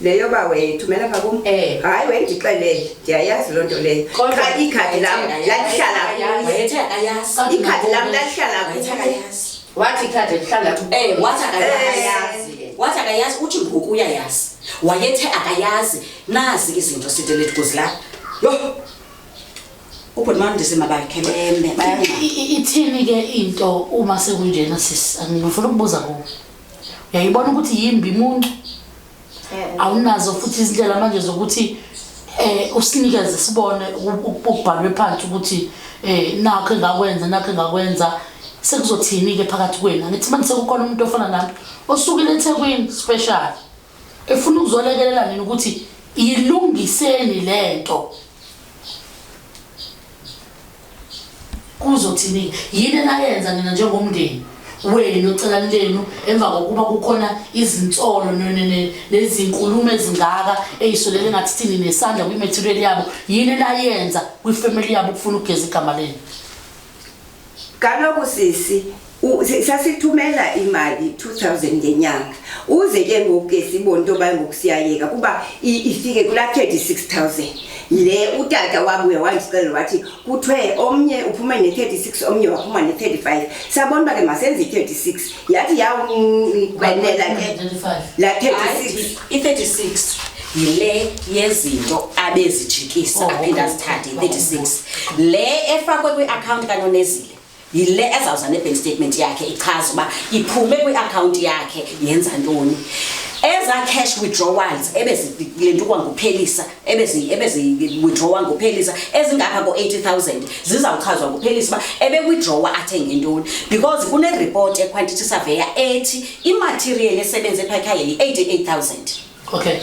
leyo ba wayethumela pha kum? Hayi, wayendixelele, ndiyayazi loo nto leyo. Kodwa Qha ikhadi lam lalihlala kuye. Wayethe akayazi. Ikhadi lam lalihlala Wayethe kuye. akayazi. Wathi ikhadi lihlala kuye. Wathi akayazi. Wathi akayazi, uthi ngoku uyayazi. Wayethe akayazi. Nazi izinto sitelethi kuzilapha. Yho! Ubhuti Mandisi mabakhe beme, bayangxama. Ithini ke into uma sekunjena sisi? Ngifuna ukubuza kuwe. Uyayibona ukuthi yimbi imuntu? Awunazo futhi izindlela manje zokuthi usinikeze sibone ukubhalwe phansi ukuthi nakho engakwenza, nakho engakwenza. Sekuzothini ke phakathi kwenu? Angithi manje sekukhona umuntu ofana nami osukile eThekwini special efuna ukuzolekelela nini ukuthi ilungiseni lento. Kuzothini? Yini enayenza nina njengomndeni wenu ocelani lenu emva kokuba kukhona izinsolo nezinkulumo ezingaka eyisolele ngathi thini nesandla kwimaterial yabo? Yini enayenza kwifamily yabo ukufuna ukugeza igama lenu? Kaloku sisi, sasithumela imali 2000 ngenyanga, uze ke ngoku ke sibone into yoba ngoku siyayeka kuba ifike kulaa 36,000 le. Utata wabuya wandixelela wathi kuthiwe omnye uphume ne-36, omnye waphuma ne-35. Sabona uba ke masenze i-36, yathi yawukwenela ke 35. la 36. I-36 yile yezinto abezijikisa, Oh, aphinde okay. azithathe. I-36 le efakwe kwi-akhawunti kaNonezile. Yile ezawuza ne-bank statement yakhe ichaza uba iphume kwiakhawunti yakhe yenza ntoni. Eza cash withdrawals ebezilentukwa nguPhelisa, ebezi-withdrawa nguPhelisa ezingapha ko-80,000 zizawuchazwa nguPhelisa uba ebe-withdrawa athenge ntoni, because kune-report e-quantity surveyor ethi i-material esebenze phaa ekhaya yi-88,000.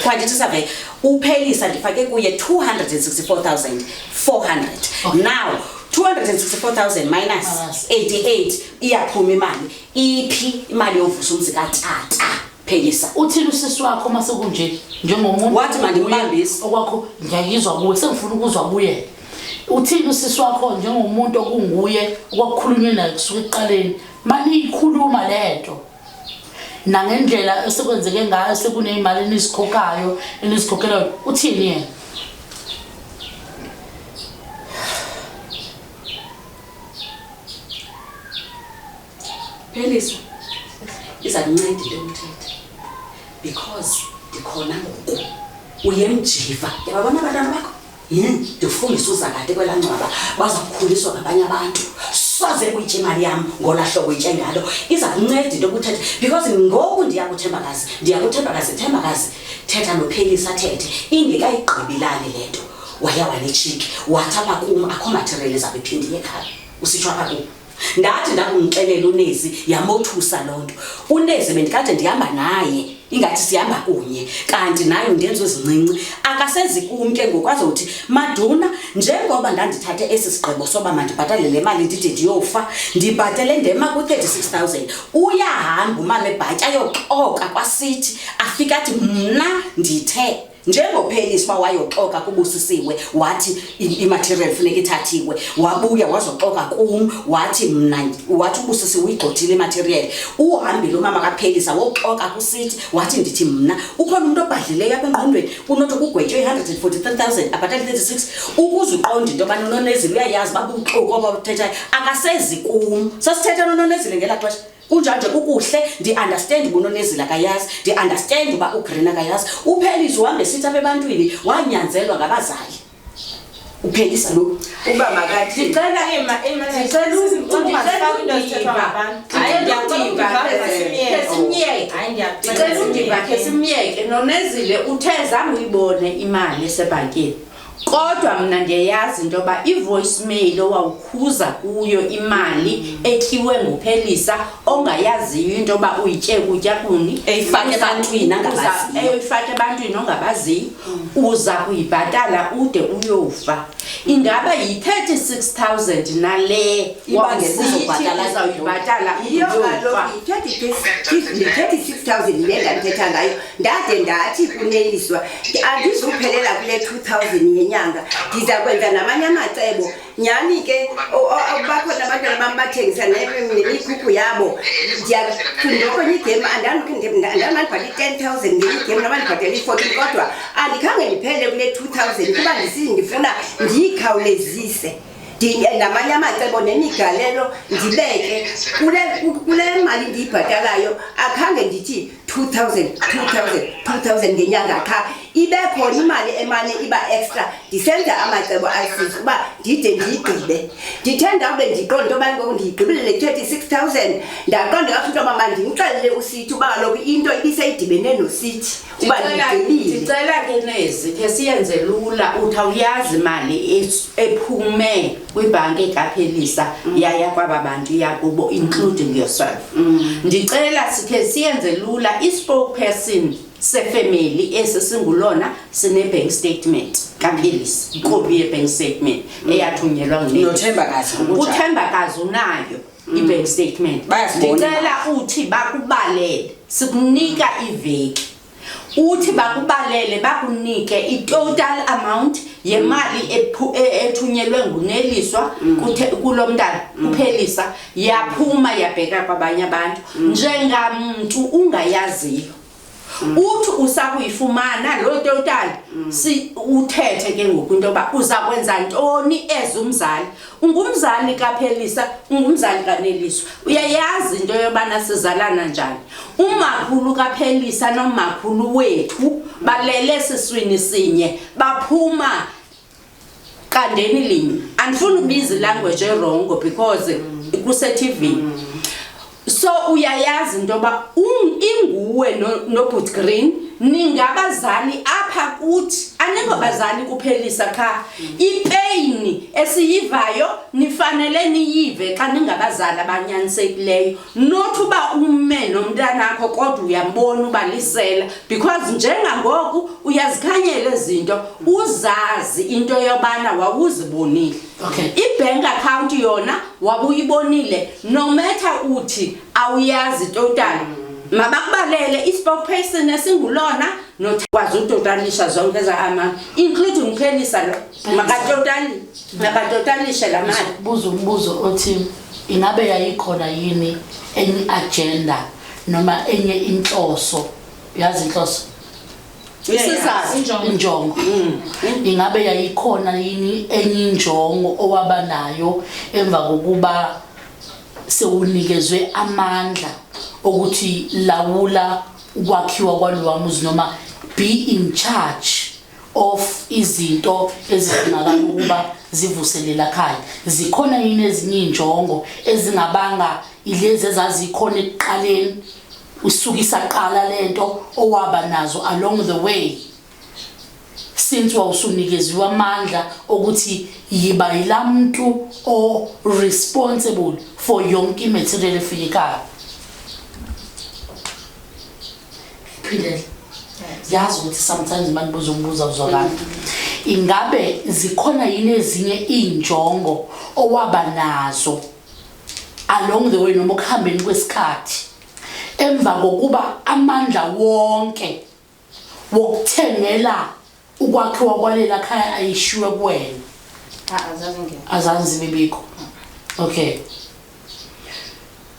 Quantity survey uPhelisa ndifake kuye 264,400. Now 264,000 minus 88 iyaphuma imali. Iphi imali yovusa umzi katata Phelisa? Uthini usisi wakho uma sekunje njengomuntu? Wathi mandimbambise. Okwakho ngiyayizwa kuwe, sengifuna ukuzwa kuye. Uthini usisi wakho njengomuntu okunguye okwakukhulunywe naye kusuka ekuqaleni? Maniyikhuluma lento nangendlela esekwenzeke ngayo, sekuneyimali enizikhokhayo enizikhokhelayo, uthini yena? Phelisa, iza kunceda into yokuthetha because ndikhona ngoku. Uyemjiva, ndiyababona abantwana bakho. Ndifungisa uza kade kwelaa ngcwaba, baza kukhuliswa ngabanye abantu. Soze kuyitye imali yam ngolaa hlobo uyitye ngalo. Iza kunceda into yokuthetha because ngoku ndiya kuThembakazi, ndiya kuThembakazi, Thembakazi, thetha noPhelisa athethe. Ingekayigqibi lali le nto. Waya wanetshiki, wathi apha kum akho material izawube iphinde iye ekhaya. Usitsho apha kum. Ndathi ndakumxelela uNezi, yamothusa loo nto. UNezi bendikade ndihamba naye, ingathi sihamba kunye, kanti naye undenza ezincinci. Akasezi kum ke ngoku azothi, Maduna, njengoba ndandithathe esi sigqibo soba mandibhatale le mali ndide ndiyofa, ndibhatele ndema ku-36,000. Uyahamba umama ebhatyi ayoxoka kwasithi, afike athi mna ndithe njengoPhelisa uba wayoxoka kuBusisiwe, wathi i-material funeka ithathiwe, wabuya wazoxoka kum, wathi mna, wathi uBusisiwe uyigxothile i-material. Uhambile umama kaPhelisa woxoka kusithi, wathi ndithi mna ukhona umntu obhadlileyo apha engqondweni kunothi kugwetywe i-143,000 abhatale 36, ukuze uqonde into yobana uNonezile uyayazi uba bubuxoki obabuthethayo. Akasezi kum. Sasithetha noNonezile ngelaa xesha. Kunjalo nje kukuhle, ndi-understand uba uNonezile akayazi, ndi-understand uba uGreen akayazi. UPhelisa uhambe esithi apha ebantwini wanyanzelwa ngabazali. UPhelisa lo. Uba makathi. Ndicela Ima, ima, ndicela sisi, ungazifaki into ezithethwa ngabantu. Hayi, ndiyacela undiva undiva, khe simyeke. Hayi, ndiyacela Ndicela undiva khe simyeke. simyeke. Nonezile uthe zange uyibone imali esebhankini. Kodwa mna ndiyayazi into yoba i-voicemail owawukhuza kuyo imali etyiwe nguPhelisa ongayaziyo into yoba uyitye kutya kuni, Eyifake ebantwini angabaziyo. Eyifake ebantwini ongabaziyo, uza kuyibhatala ude uyofa. Ingaba yi-36,000 nale Ibangela wawusithi uzobhatala uzawuyibhatala ude Yiyo uyofa? kaloku yi-36,000 le ndandithetha ngayo. Ndade ndathi kuNeliswa andizuphelela kule 2,000 yenyanga, ndiza kwenza namanye amacebo. Nyhani ke bakhona abantwana bam bathengisa nemikhukhu yabo. Ndiyakwenye igame andandibhatala i-10,000 ngenye igame noba ndibhatala i-14, kodwa andikhange ndiphele kule 2,000 kuba ndisithi ndifuna ndiyikhawulezise. Namanye amacebo nemigalelo ndibeke kule mali ndiyibhatalayo. Akhange ndithi 2,000, 2,000, 2,000 ngenyanga qha, ibe khona imali emane iba extra ndisenza amacebo asisi uba ndide ndiyigqibe. Ndithe ndawube ndiqonda into yoba ngoku ndiyigqibile le 36,000, ndaqonda kakuhle into yoba mandimxelele uSithi uba kaloku into ibiseyidibene noSithi uba ndiyigqibile. Ndicela ke nezi khe siyenze lula. Uthi awuyazi imali ephume kwibhanki kaPhelisa yaya kwaba bantu yakubo, including yourself. Ndicela sikhe siyenze lula, i-spokesperson sefemeli esi singulona sine-bank statement kaPhelisa, ikopi ye-bank statement eyathunyelwa nguNelisa. NoThembakazi ngokunjalo. UThembakazi unayo i-bank statement. Bayazibona. Ndicela uthi bakubalele, sikunika iveki, uthi bakubalele bakunike i-total amount yemali ethunyelwe nguNeliswa kulo mntana uPhelisa, yaphuma yabheka kwabanye abantu njengamntu ungayaziyo. Uthi usakuyifumana loo total, uthethe ke ngoku into yoba uza kwenza ntoni as umzali. Ungumzali kaPhelisa, ungumzali kaNeliswa, uyayazi into yobana sizalana njani. Umakhulu kaPhelisa nomakhulu wethu balele siswini sinye, baphuma kandeni linye. Andifuni ukubiza ilanguage e-wrong because Kuse-TV. So uyayazi into yoba inguwe noBhut Green ningabazali apha kuthi, aningobazali kuphelisa qha. Ipeyini esiyivayo nifanele niyive xa ningabazali abanyanisekileyo, not uba ume nomntanakho kodwa uyambona uba lisela, because njengangoku uyazikhanyela ezi zinto, uzazi into yobana wawuzibonile. I-bank account yona wabuyibonile, no matter uthi awuyazi total. Mabakubalele i-spokesperson esingulona nokwazi utotalisha zonke eza amount, including uphelisa lo. Makatotali, makatotalishe la mali. Buza umbuzo othi ingabe yayikhona yini enye agenda noma enye inhloso, yazi inhloso? Isizathu. Injongo. Ingabe yayikhona yini enye injongo owaba nayo emva kokuba sewunikezwe amandla okuthi lawula ukwakhiwa kwalowa muzi noma be in charge of izinto ezidingakala ukuba zivuselela khaya? Zikhona yini ezinye injongo ezingabanga ilezi ezazikhona ekuqaleni usuke isaqala lento owaba nazo along the way since wawusunikeziwe amandla okuthi yiba yilamuntu o responsible for yonke imaterial efikayo? Phindele, yazi ukuthi sometimes manibuza umbuzo awuzwakala. Ingabe zikhona yini ezinye iy'njongo owaba nazo along the way noma okuhambeni kwesikhathi emva kokuba amandla wonke wokuthengela ukwakhiwa kwalela khaya ayishiwe kuwena? Azazingekho. Azange zibibikho. Okay,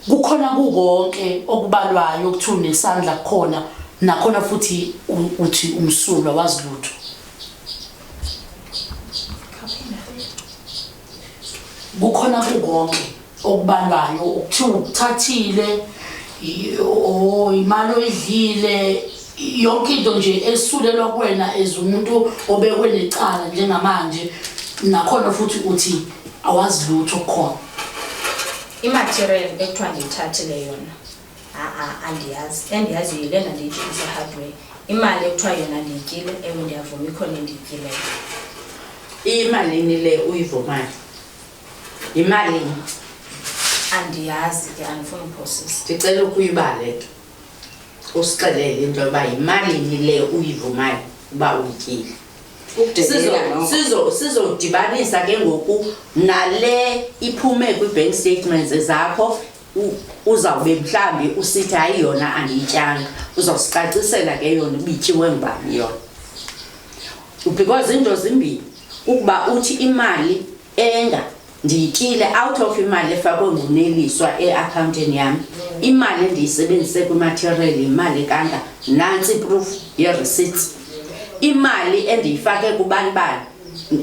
kukhona kukonke okubalwayo ukuthi unesandla kukhona nakhona futhi uthi umsulwa, wazi lutho. Kukhona kukonke okubalwayo ukuthiwa ukuthathile o imali oyidlile, yonke into nje esulelwa kuwena as umuntu obekwe necala njengamanje, nakhona futhi uthi awazi lutho kukhona. Imaterial ekuthiwa ndiyithathile yona, a-a, andiyazi. Endiyaziyo yilena ndiyitshekisa hardware. Imali ekuthiwa yona ndiyityile, ewe, ndiyavuma, ikhona endiyityileyo. Iyimalini le uyivumayo? Yimalini? Andiyazi ke, andifuni uphosisa. Ndicela ukuyibale ke, usixelele into yoba yimalini le uyivumayo uba uyityile. Sizodibanisa ke ngoku nale iphume kwi-bank statements zakho. Uzawube mhlawumbi usithi hayi, yona andiyityanga. Uzawusicacisela ke yona ubityiwe ngubani yona, because iinto zimbini: ukuba uthi imali enga ndiyityile out of imali efakwe nguneliswa eakhawuntini yam, imali endiyisebenzise kwimaterial yimali kanga, nantsi iproof ye-receipts, imali endiyifake kubani bani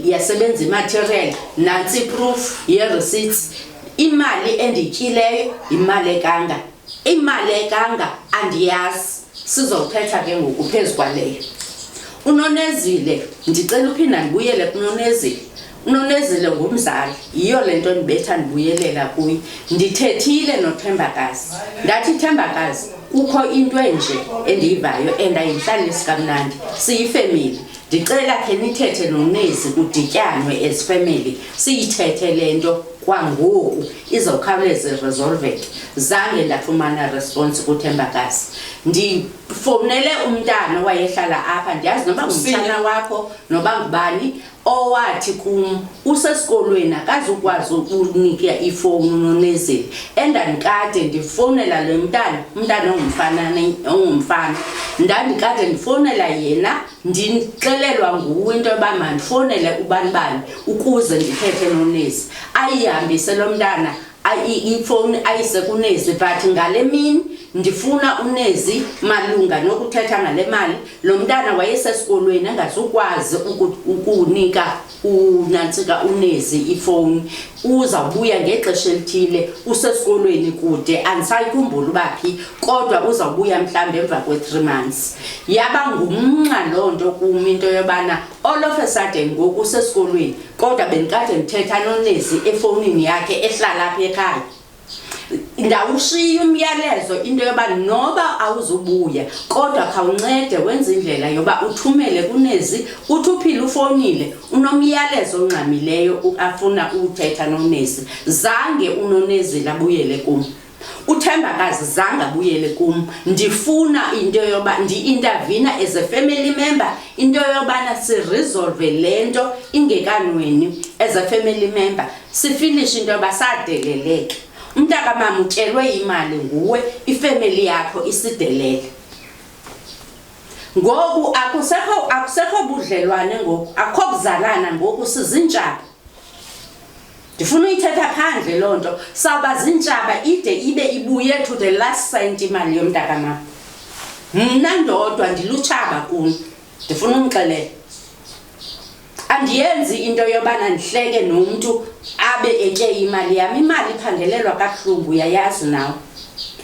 yasebenza imaterial, nantsi iproof ye-receipts, imali endiyityileyo yimali ekanga, imali ekanga andiyazi. Sizothetha ke ngoku phezu kwaleyo. Unonezile, ndicela uphinda ndibuyele kunonezile. Unonezile ngumzali, yiyo le nto ndibetha ndibuyelela kuye. Ndithethile nothembakazi, ndathi, "Thembakazi, kukho into enje endiyivayo and ayindihlalisi kamnandi. Siyifemeli, ndicela khe nithethe nonezi, kudityanwe as family, siyithethe le nto kwangoku, izawukhawuleza iresolveke." Zange ndafumana response kuthembakazi. Ndifowunele umntana owayehlala apha, ndiyazi noba ngumtshana wakho noba ngubani, owathi kum usesikolweni, akazukwazi ukunika ifowuni unonezile. Endandikade ndifowunela lo mntana, umntana ongumfana, ndandikade ndifowunela yena, ndixelelwa nguwe into yoba mandifowunele ubani bani ukuze ndithethe nonezi. Ayihambise lo mntana ifowuni ayise kunezi, but ngale mini ndifuna unezi malunga nokuthetha ngale mali, lo mntana wayesesikolweni, engazukwazi ukunika unantsika unezi ifowuni, uzawubuya ngexesha elithile, usesikolweni kude, andisayikhumbula uba phi, kodwa uzawubuya mhlawumbi emva kwe-3 months. Yaba ngumnqa loo nto kum into yobana all of a sudden ngoku usesikolweni, kodwa bendikade ndithetha nonezi efowunini yakhe ehlala apha ekhaya. Ndawushiya umyalezo into yoba noba awuzubuya kodwa khawuncede wenze indlela yoba uthumele kunezi. Uthi uphila ufowunile unomyalezo ongxamileyo afuna uwuthetha nonezi. Zange unonezile abuyele kum. UThembakazi zange abuyele kum. Ndifuna into yoba ndi-intervene as a family member, into yobana siresolve le nto ingekanweni as a family member. Sifinishe into yoba sadeleleke. Umntakamama utyelwe imali nguwe, ifemeli yakho isidelele. Ngoku akusekho budlelwane ngoku, akukho kuzalana ngoku, sizintshaba. Ndifuna uyithetha phandle loo nto. Sawuba zintshaba ide ibe ibuye to the last cent imali yomntakamama. Mna ndodwa ndilutshaba kuni. Ndifuna umxelela. Andiyenzi into yobana ndihleke nomntu abe etye imali yam. Imali iphangelelwa kabuhlungu, uyayazi nawe.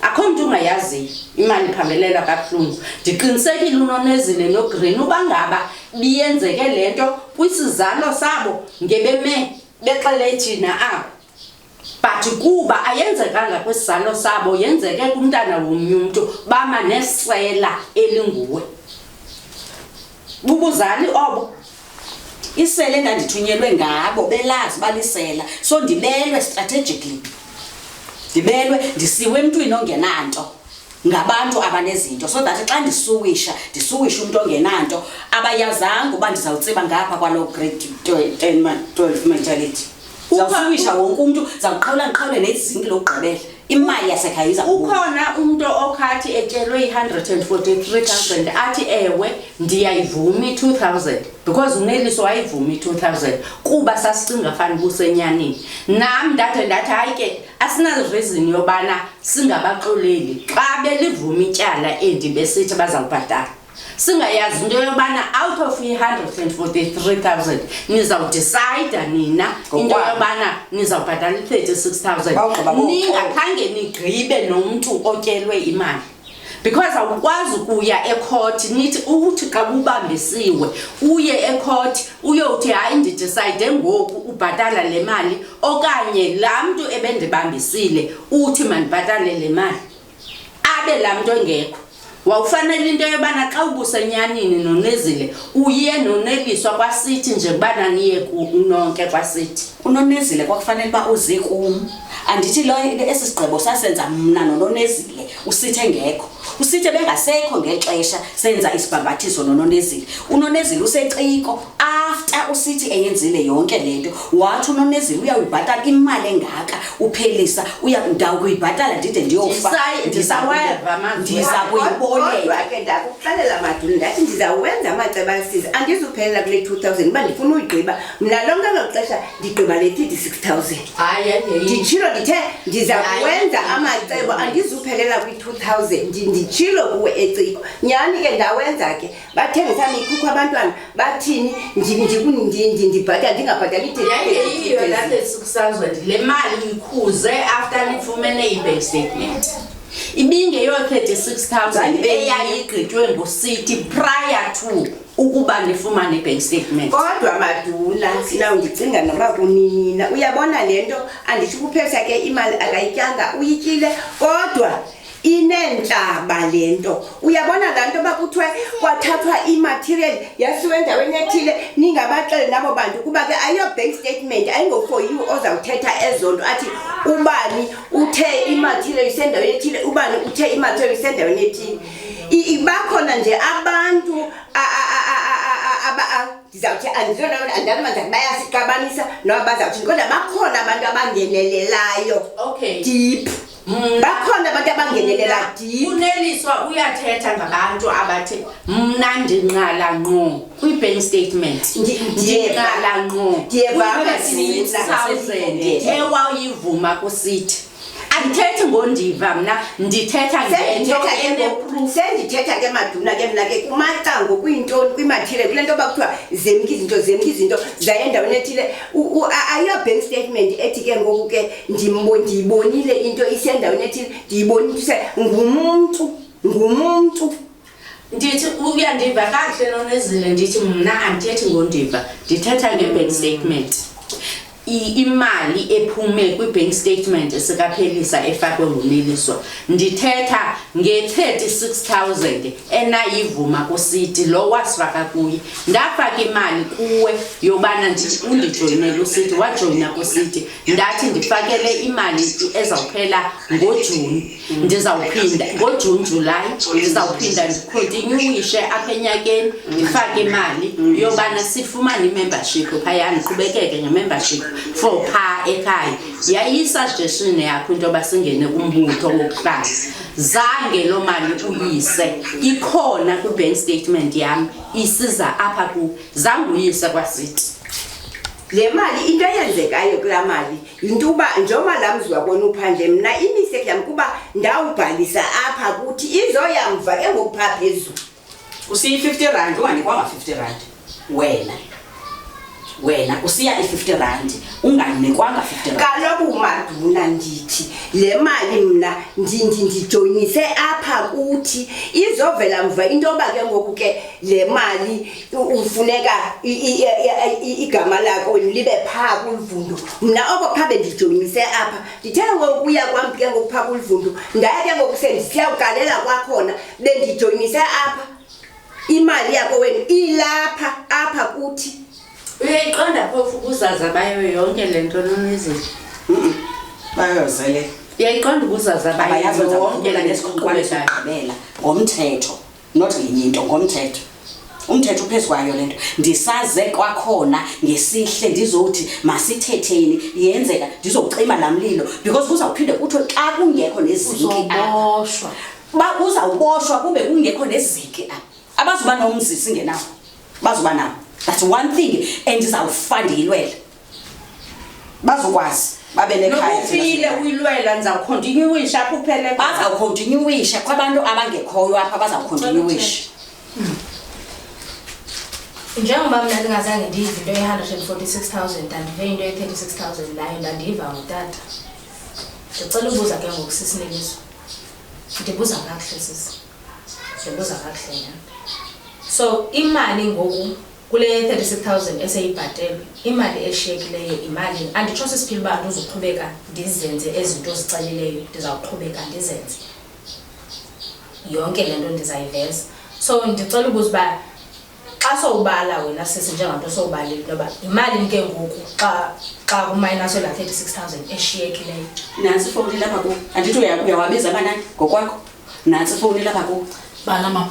Akho mntu ungayaziyo imali iphangelelwa kabuhlungu. Ndiqinisekile uNonezile noGreen uba ngaba biyenzeke le nto kwisizalo sabo ngebeme bexele thina apho. But kuba ayenzekanga kwisizalo sabo, yenzeke kumntana womnye umntu, bama nesela elinguwe. Bubuzali obo. Isele endandithunyelwe ngabo belazi balisela, so ndibelwe strategically. Ndibelwe ndisiwe emntwini ongenanto ngabantu abanezinto, so that xa ndisuwisha, ndisuwisha umntu ongenanto, abayazanga uba ndizawutsiba ngapha kwaloo grade 10, 12 mentality. Ndizawusuwisha wonke umntu, ndizawuqhawula ndiqhawule nezinki lokugqibela. Imali yasekhaya iza kubuya. Ukhona umntu okhathi etyelwe i-143,000 athi ewe ndiyayivuma i-2,000 because uNeliso wayivuma i-2,000 kuba sasicinga fana ubusenyanini. Nam ndade ndathi hayi ke asina reason yobana singabaxoleli xa belivuma ityala endi besithi bazawubhatala. Singayazi into yobana out of i-143,000 nizawudicida nina into Ngokwabo. yobana nizawubhatala i-36,000. Bawugqiba boxoxa. Ningakhange nigqibe nomntu otyelwe imali. Because awukwazi ukuya ecourt nithi uthi xa ubambisiwe uye ecourt uyothi hayi ndidicide ngoku ubhatala le mali okanye laa mntu ebendibambisile uthi mandibhatale le mali. Abe laa mntu engekho. Wawufanele into yobana xa ubusenyanini nonezile uye noneliswa kwasithi nje kubana niye nonke kwasithi. Unonezile kwakufanele uba uze kum. Andithi lo esi sigqibo sasenza mna nononezile usithe engekho. Usithe bengasekho ngexesha senza isibhambathiso nononezile. Unonezile useciko after usithi eyenzile yonke le nto. Wathi unonezile uyawuyibhatala imali engaka uphelisa, ndawukuyibhatala ndide ndiyofa. Ndisaweva amazwi. Ndiza kuyiboleka. Kodwa ke ndakuxelela Maduna ndathi ndizawenza amaceba asiza. Andizuphelela kule 2000 uba ndifuna uyigqiba. Mna lonke elo xesha ndigqiba le 36,000. Hayi, hayi, hayi. Nditshilo ndithe ndiza Hayi. kuwenza amacebo, andizuphelela kwi-2000. Nditshilo kuwe eciko. Nyhani ke ndawenza ke. Bathengisa imikhukhu abantwana, bathini? Ndibhatala, ndingabhatali i-thirty Yayingeyiyo thousand. laa 36,000. Le mali uyikhuze after nifumene i-bank statement. Ibingeyo 36,000 eyayigqitywe nguSiti prior to ukuba nifumane i-bank statement. Kodwa Maduna, naw ndicinga noba kunini na. Uyabona le nto, anditsho ukuphelisa ke imali akayityanga, uyityile, kodwa ineentlaba le nto. Uyabona laa nto uba kuthiwe kwathathwa i-material yasiwa endaweni ethile, ningabaxeli nabo bantu, kuba ke ayiyo bank statement, ayingo for you ozawuthetha ezo nto athi ubani uthe i-material isendaweni ethile, ubani uthe i-material isendaweni ethile. Bakhona nje abantu ndizawuthi andizona andazi uba ndizawuthi bayasixabanisa noba bazawuthini, kodwa bakhona abantu abangenelelayo. Okay. Deep. Bakhona abantu abangenelela deep. Uneliswa uyathetha ngabantu abathi mna ndinqala ngqo kwi-bank statement. Ndinqala ngqo Ndiyeva. kwi-36,000 ewayivuma kusithi. Andithethi ngondiva mna, ndithetha ngento Sendithetha ke ngoku, ene-proof. sendithetha ke Maduna ke mna ke kumacango, kwiintoni, kwimaterial, kule nto bakuthiwa zemka izinto, zemka izinto, zaye endaweni ethile. Ayiyo bank statement ethi ke ngoku ke ndiyibonile into isendaweni ethile, ndiyibonile into ngumntu, ngumntu. Ndithi uyandiva kakuhle Nonezile, ndithi mna andithethi ngondiva, ndithetha nge-bank statement. Imali ephume kwi-bank statement sikaPhelisa efakwe nguNeliswa, ndithetha nge-36 000 enayivuma kuSiti lo wasifaka kuye. Ndafaka imali kuwe yobana undijoyinele uSiti, wajoyina kuSiti. Ndathi ndifakele imali ezawuphela ngoJuni, ndizawuphinda ngoJuni, Julayi, ndizawuphinda ndicontinuishe apha enyakeni, ndifake imali yobana sifumane i-membership phaya, ndiqhubekeke nge-membership for phaa ekhaya. Yayiyi-suggestion yakho into yoba singene kumbutho wokuhlala. Zange loo mali uyise, ikhona kwi-bank statement yam, isiza apha ku zange uyise kwaSiti. Le mali, into eyenzekayo kulaa mali yinto uba njengoba laa mzi wakona uphandle, mna imistake yam kuba ndawubhalisa apha kuthi, izoyamva ke ngoku phaa phezulu. Usiyi R50, unganikwanga R50 wena. Wena usiya i-R50, unganikwanga R50. Kaloku Maduna, ndithi le mali mna ndijoyinise apha kuthi, izovela mva into yoba ke ngoku ke le mali ufuneka igama lako libe phaa kuLuvundo. Mna oko phaa bendijoyinise apha, ndithe ngokuya kwam ke ngoku phaa kuLuvundo, ndaya ke ngoku sendisiyawugalela kwakhona, bendijoyinise apha, imali yako wena ilapha apha kuthi. Uyayiqonda phofu ubuzaza bayo yonke le nto, Nonezile? Bayozele. Uyayiqonda ubuzaza bayo Abayazi yonke le nto nesikhonkwane iqhubekayo? Sokugqibela ngomthetho, not ngenye into, ngomthetho. Umthetho uphezu kwayo le nto. Ndisaze kwakhona ngesihle, ndizothi masithetheni, yenzeka ndizowucima laa mlilo, because kuzawuphinde kuthiwe xa kungekho nezinki apha. Uzoboshwa. Ba uzawuboshwa kube kungekho nezinki apha. Abazuba nomzi singenawo, bazuba nawo. That's one thing endizawufa ndiyilwela. Bazokwazi babe nekhaya. Nokufile uyilwela, ndizawucontinuisha apho uphele khona. Bazawucontinuisha kwabantu abangekhoyo apha, bazawucontinuisha. Njengoba mna ndingazange ndiyive into ye-146 000, ndandive into ye-36 000, nayo ndandiyiva ngutata. Ndicela ubuza ke ngoku, sisiNeliso, ndibuza kakuhle sisi, ndibuza kakuhle nyhani. So imali ngoku kule 36 000 eseyibhatelwe, imali eshiyekileyo imalini? Anditsho sisiphile uba andizuqhubeka ndizenze ezi zinto zicelileyo, ndizawuqhubeka ndizenze yonke le nto ndizayiveza. So ndicela ubuza uba xa sowubala wena sisi, njengamntu osowubalile, into yoba yimalini ke ngoku xa kuminuswe laa 36 000 eshiyekileyo? Nantsi ifowuni lapha kuwe. Andithi uyawabiza amanani ngokwakho? Nantsi ifowuni lapha kuwe. Bala mama.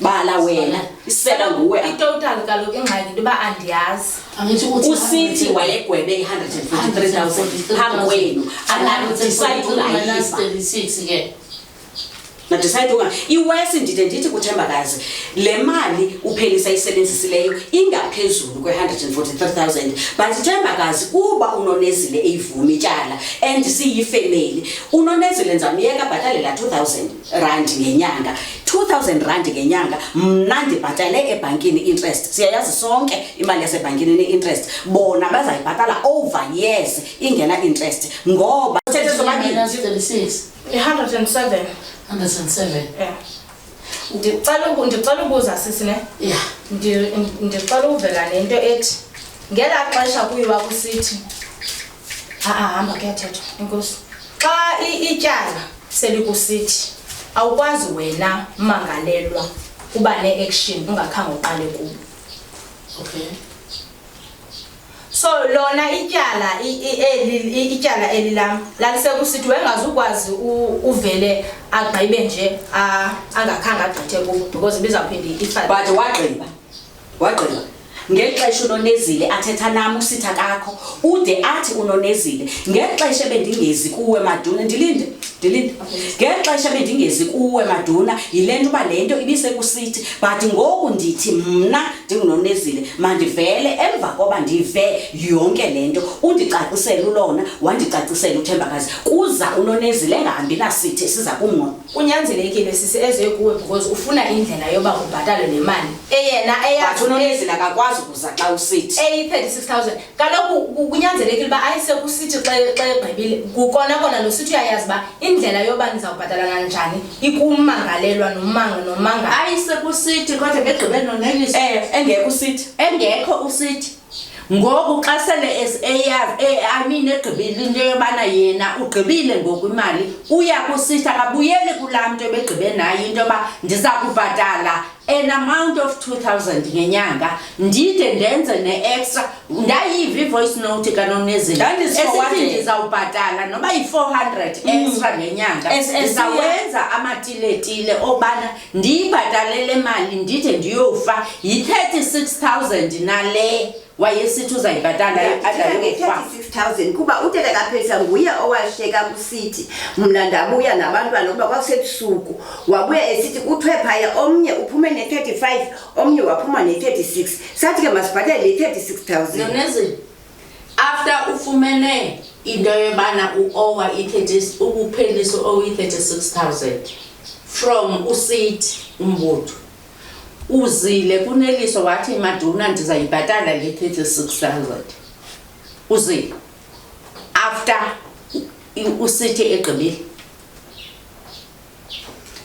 Bala wena, isela nguwe. Itotal kaloku, ingxaki into yoba andiyazi. Angithi uthi Usithi wayegwebe i-143 000 phambi kwenu, anadecide ungayiva. 36 ke. Nadecide unga iwesi. Ndide ndithi kuThembakazi le mali uPhelisa ayisebenzisileyo ingaphezulu kwe-143 000, but Thembakazi, kuba uNonezile eyivuma ityala and siyifemeli, uNonezile ndizamyeka abhatale laa R2 000 ngenyanga, R2 000 ngenyanga. Mna ndibhatale ebhankini interest. Siyayazi sonke imali yasebhankini ne-interest. Bona bazayibhatala over years ingena interest, ngoba thethe sobabini. Minus 36. I-107. 107. Yeah. Ndicela ubuza sisi ne. Ndicela uvela nento ethi ngelaa xesha kuyiwa kusithi a-a, hamba kuyathethwa, enkosi. Xa ityala selikusithi, awukwazi wena mangalelwa uba ne-action ungakhange uqale kubo. So lona ityala eli ityala eli lam lalisekusithi, wengazukwazi uvele agqibe nje angakhange agqithe kubo, because ibizawuphinda ifane. But wagqiba, wagqiba ngexesha uNonezile athetha nam usitha kakho, ude athi uNonezile ngexesha ebendingezi kuwe Maduna, ndilinde, ndilinde, ngexesha ebendingezi kuwe Maduna, yile nto uba le nto ibisekusithi, but ngoku ndithi mna ndinguNonezile mandivele emva koba ndive yonke le nto. Undicacisele ulona, wandicacisela uThembakazi, kuza uNonezile engahambi nasithi siza kumngo. Kunyanzelekile sisi eze kuwe because ufuna indlela yoba kubhatalwe le mali eyena. But uNonezile akakwazi ukuza xa usithi. Eyi-36 000 kaloku kunyanzelekile uba ayisekusithi xa egqibile kukona kona nosithi uyayazi uba indlela yoba nizawubhatalana njani ikumangalelwa nomangala. Ayisekusithi kodwa begqibe noNelisa. Engekho usithi. Engekho usithi. Ngoku xa sele eyazi, I mean egqibile into yobana yena ugqibile ngoku imali, uya kusitha akabuyeli kulaa mntu ebegqibe naye into yoba ndiza kubhatala an amount of 2000 ngenyanga ndide ndenze ne-extra. Ndayiva i-voice note kaNonezile Ndandiziforwardela. esithi ndizawubhatala noba yi-400 extra ngenyanga, ndizawenza amatiletile obana ndiyibhatale le mali ndide ndiyofa. Yi-36 000 nale wayesithi uzayibhatala adayofa. Nge-36 000 kuba utata kaPhelisa nguye owashiyeka kusithi, mna ndabuya nabantwana kuba kwakusebusuku. Wabuya esithi kuthiwe phaya omnye uphume ne-35, omnye waphuma ne-36. Sathi ke masibhatale le 36 000. Nonezile, after ufumene into yobana u-owa i-30, ukuphelisa oyi-36 000 from usithi umbutho, uzile kuNeliso wathi, "Maduna, ndizayibhatala le 36 000." Uzile after usithi egqibile,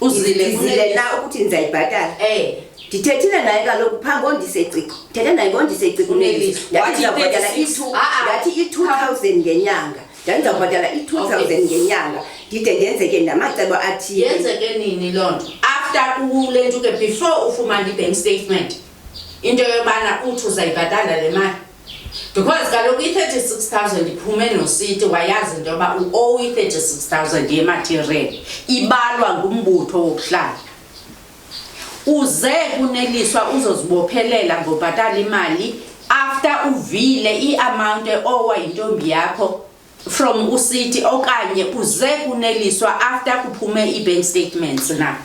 uzile? Ndizile kuNeliso. Na ukuthi ndizayibhatala? Eh. Ndithethile naye kaloku phaa ngondiseciko, ndithethe naye ngondiseciko. uNeliso. Ndathi Wathi ndizawubhatala 36. i-two Ah, ah. Ndathi i-2000 ngenyanga, ndathi ndizawubhatala i-2000 ngenyanga ndide ndenze ke namacebo athile. Yenzeke nini loo nto? After kule nto ke, before ufumane i-bank statement into yobana uthi uzayibhatala le mali? Because kaloku i-36 000 iphume nosithi, wayazi into yoba u-owe i-36 000 yematerial ibalwa ngumbutho wokuhlala. Uze kuneliswa uzozibophelela ngobhatala imali after uvile i-amount owa yintombi yakho from usithi, okanye uze kuneliswa after kuphume ii-bank statements na?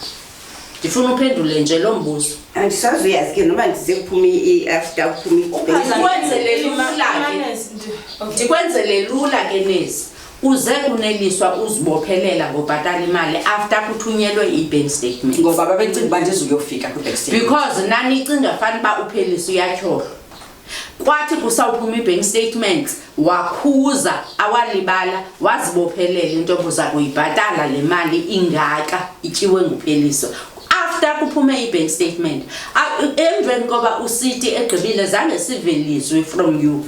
Ndifuna uphendule nje lo mbuzo. Andisazuyazi ke noba ndize kuphume i-after kuphume. Ndikwenzele lula ke, ndikwenzele lula ke nezi. Uze kuneliswa uzibophelela ngobhatala imali after kuthunyelwe ii-bank statements? Ngoba babecinga uba ndizuyofika kwi-bank statement. Because nanicinga fana uba uphelisa uyatyholwa. Kwathi kusawuphuma ii-bank statements wakhuza, awalibala, wazibophelela into yoba uza kuyibhatala le mali ingaka ityiwe ngupheliso after kuphume i-bank statement. Emveni koba usithi egqibile, zange sive lizwi from you.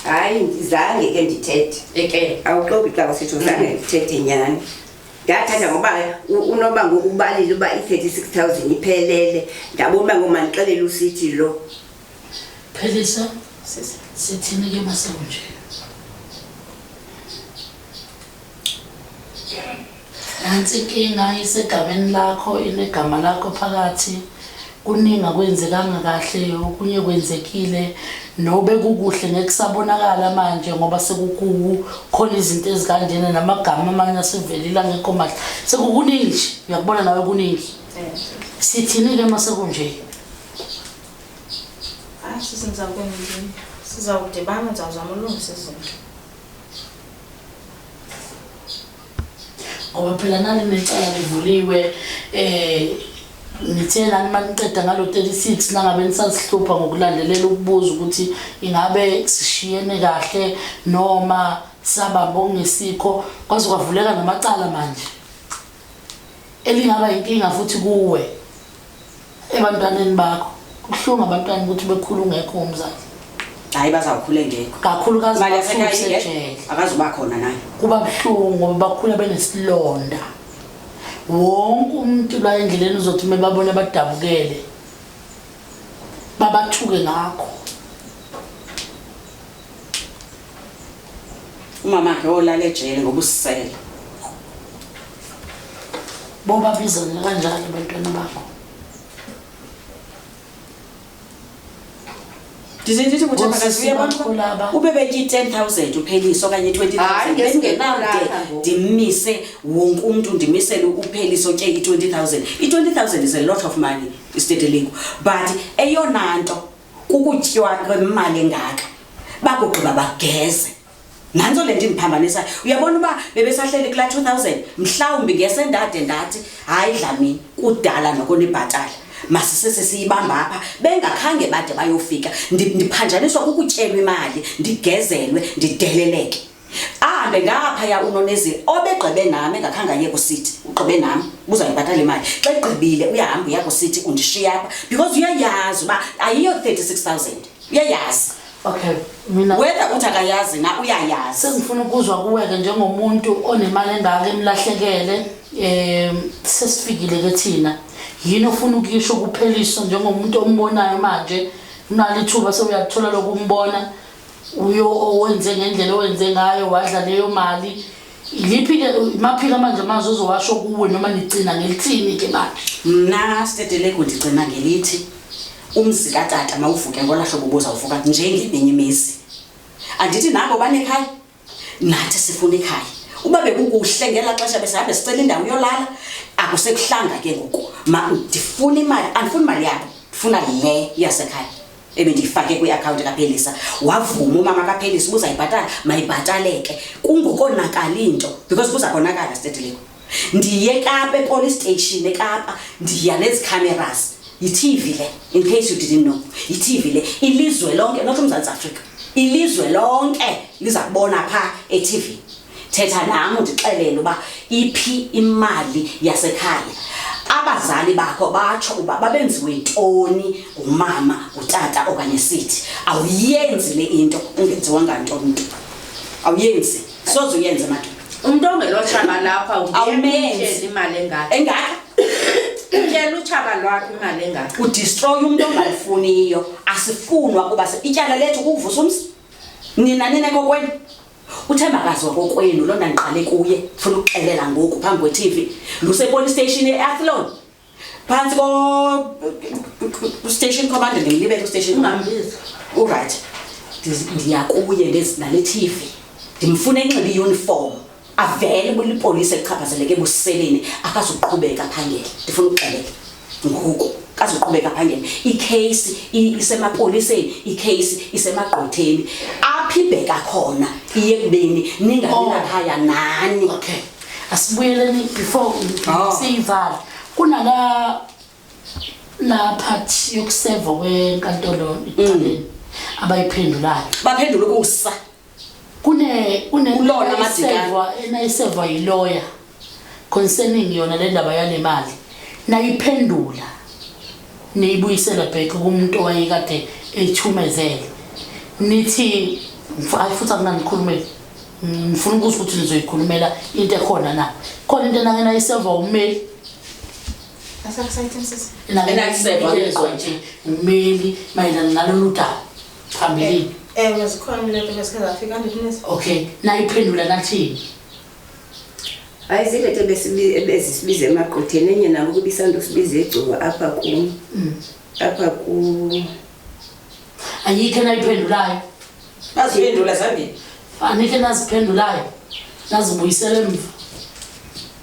Hayi, zange ke ndithethe. Eke. Awuxoki xa usitsho, zange ndithethe nyhani. Ndathatha ngoba unoba ngoku ubalile uba i-36 000 iphelele, ndabona uba ngoku mandixelele usithi lo. Phelisa, sithini ke masekunje? Nansi inkinga isegameni lakho, inegama lakho phakathi. Kuningi akwenzekanga kahle, okunye kwenzekile nobe kukuhle ngeke kusabonakala manje ngoba sekukhona izinto ezikanjena namagama amanye asevelile angekho mahle. Sekukuningi nje, uyakubona nawe kuningi. Sithini ke masekunje? Hayi sisi, ndizawukwenza, sizawudibana, ndizawuzama ulungisa izinto. Ngoba phela nali necala livuliwe. Nithe nani maniqeda ngalo 36, nangabe nisasihlupha ngokulandelela ukubuza ukuthi ingabe sishiyene kahle noma sabamba okungesikho, kwaze kwavuleka namacala manje elingaba inkinga futhi kuwe, ebantwaneni bakho. Kubuhlungu abantwana ukuthi bekhula ungekho umzali. Hayi, bazawukhula engekho. Kakhulukazi Imali yasekhaya basuke ingekho, ejele. Akazuba khona naye. Kuba buhlungu ngoba bakhula benesilonda. Wonke umuntu la endleleni uzothi uma babona badabukele, babathuke ngakho. Umama wakhe olala ejele ngoba usisele. Bobabiza kanjalo abantwana bakho. Ndize ndithi kuthi Ngosisi makazi uyabona bakho laba. Ube betye i-10 000 upheliso okanye i-20 Hayi, 000, bengenamde ngesingelapha ngoku. ndimise wonke umntu, ndimisele upheliso tye i-20 000. I-20 000 is a lot of money, istetelingu, but eyona nto kukutyiwa kwemali engaka bakugqiba bageze. Nantso le nto indiphambanisayo. Uyabona uba bebesahleli kulaa 2000, mhlawumbi ngesendade ndathi, "Hayi Dlamini, kudala noko nibhatala, masisese siyibamba apha." Bengakhange bade bayofika. Ndiphanjaniswa kukutyelwa imali, ndigezelwe, ndideleleke. Ahambe ngaphaya uNonezile obegqibe nam, engakhange aye kusithi ugqibe nam uzayibhatala imali. Xa egqibile uyahamba uya kusithi, undishiya apha because uyayazi uba ayiyo 36 000, uyayazi. Okay, mina Whether uthi akayazi na uyayazi. Sengifuna ukuzwa kuwe-ke njengomuntu onemali engaka emlahlekele sesifikile ke thina. Yini ofuna ukuyisho kupheliswa njengomuntu ombonayo manje unalo ithuba sewuyakuthola lokumbona uyo owenze ngendlela owenze ngayo wadla leyo mali. Iliphi-ke maphika manje amazwi ozowasho kuwe noma nigcina ngelithini-ke manje? Mna Stetelegu ndigcina ngelithi umzi katata mawuvuke ngola hlobo ubuzawuvuka njengeminye imizi. Andithi nabo banekhaya, nathi sifuna ikhaya. Uba bekukuhle ngelaa xesha besihambe sicela indawo yolala, akusekuhlanga ke ngoku. Ndifuna imali, andifuni imali yabo, ndifuna le yasekhaya ebendiyifake kwiakhawunti kaPhelisa. Wavuma umama kaPhelisa uba uzayibhatala, mayibhataleke. Kungokonakala into because kuza konakala Stetelegu. Ndiye eKapa epolice station eKapa, ndiya nezi cameras. Yi-TV le, in case you didn't know. Yi-TV le, ilizwe lonke, not uMzantsi Afrika. Ilizwe lonke liza kubona pha e-TV. Thetha nam undixelele uba iphi imali yasekhaya. Abazali bakho batsho uba babenziwe ntoni ngumama, ngutata okanye sithi. Awuyenzi le into ungenziwanga nto mntu. Awuyenzi. Soze uyenze madoda. Umntu ongelotshaba lapha Awumenzi. utyela imali engaka. Engaka? Utyela utshaba lwakho imali engaka. Udestroy umntu ongalifuniyo. Asifunwa kuba ityala lethu kukuvusa umzi. Nina nina kokwenu. Uthembakazi wakokwenu lona ndiqale kuye, ndifuna ukuxelela ngoku phambi kwe-TV. Luse police station e-Athlone. Phantsi ko station commander, ndimlibele u-station commander. Ungambizi. Uright. Ndiya kuye nale TV. Ndimfuna enxibe i-uniform. Avele kulipolisa elichaphazeleke ebuseleni, akazuqhubeka aphangele. Ndifuna ukuxelela ngoku, akazuqhubeka aphangele. Ikheyisi isemapoliseni, ikheyisi isemagqwetheni. Apho ibheka khona iye ekubeni ningabi nakhaya nani. Okay. Asibuyeleni before siyivale. Kunala la part yokuseva kwenkantolo ekuqaleni abayiphendulayo. Baphendula ukusa. Kune Ulona Madikane. enayiseva yiloya concerning yona le ndaba yale mali. Nayiphendula niyibuyisela back kumuntu owayekade ethumezele. Nithi hayi futhi akunanikhulumeli. Ngifuna ukuzwa ukuthi nizoyikhulumela into ekhona na. Khona into enake nayiseva ummeli. Asakusayithini sisi? Enake Enayiseva nayiseva nje ummeli mayelana nalolu daba phambilini. Ewe, zikhona iileta bezikhe zafika andithi. Okay, nayiphendula nathini? Hayi, ziileta ebezisibiza emagqwetheni, enye nabo kubisandosibiza eGcuwa apha ku apha ku Ayikho enayiphendulayo. Baziphendula zambini. Anikho enaziphendulayo. Nazibuyisela emva.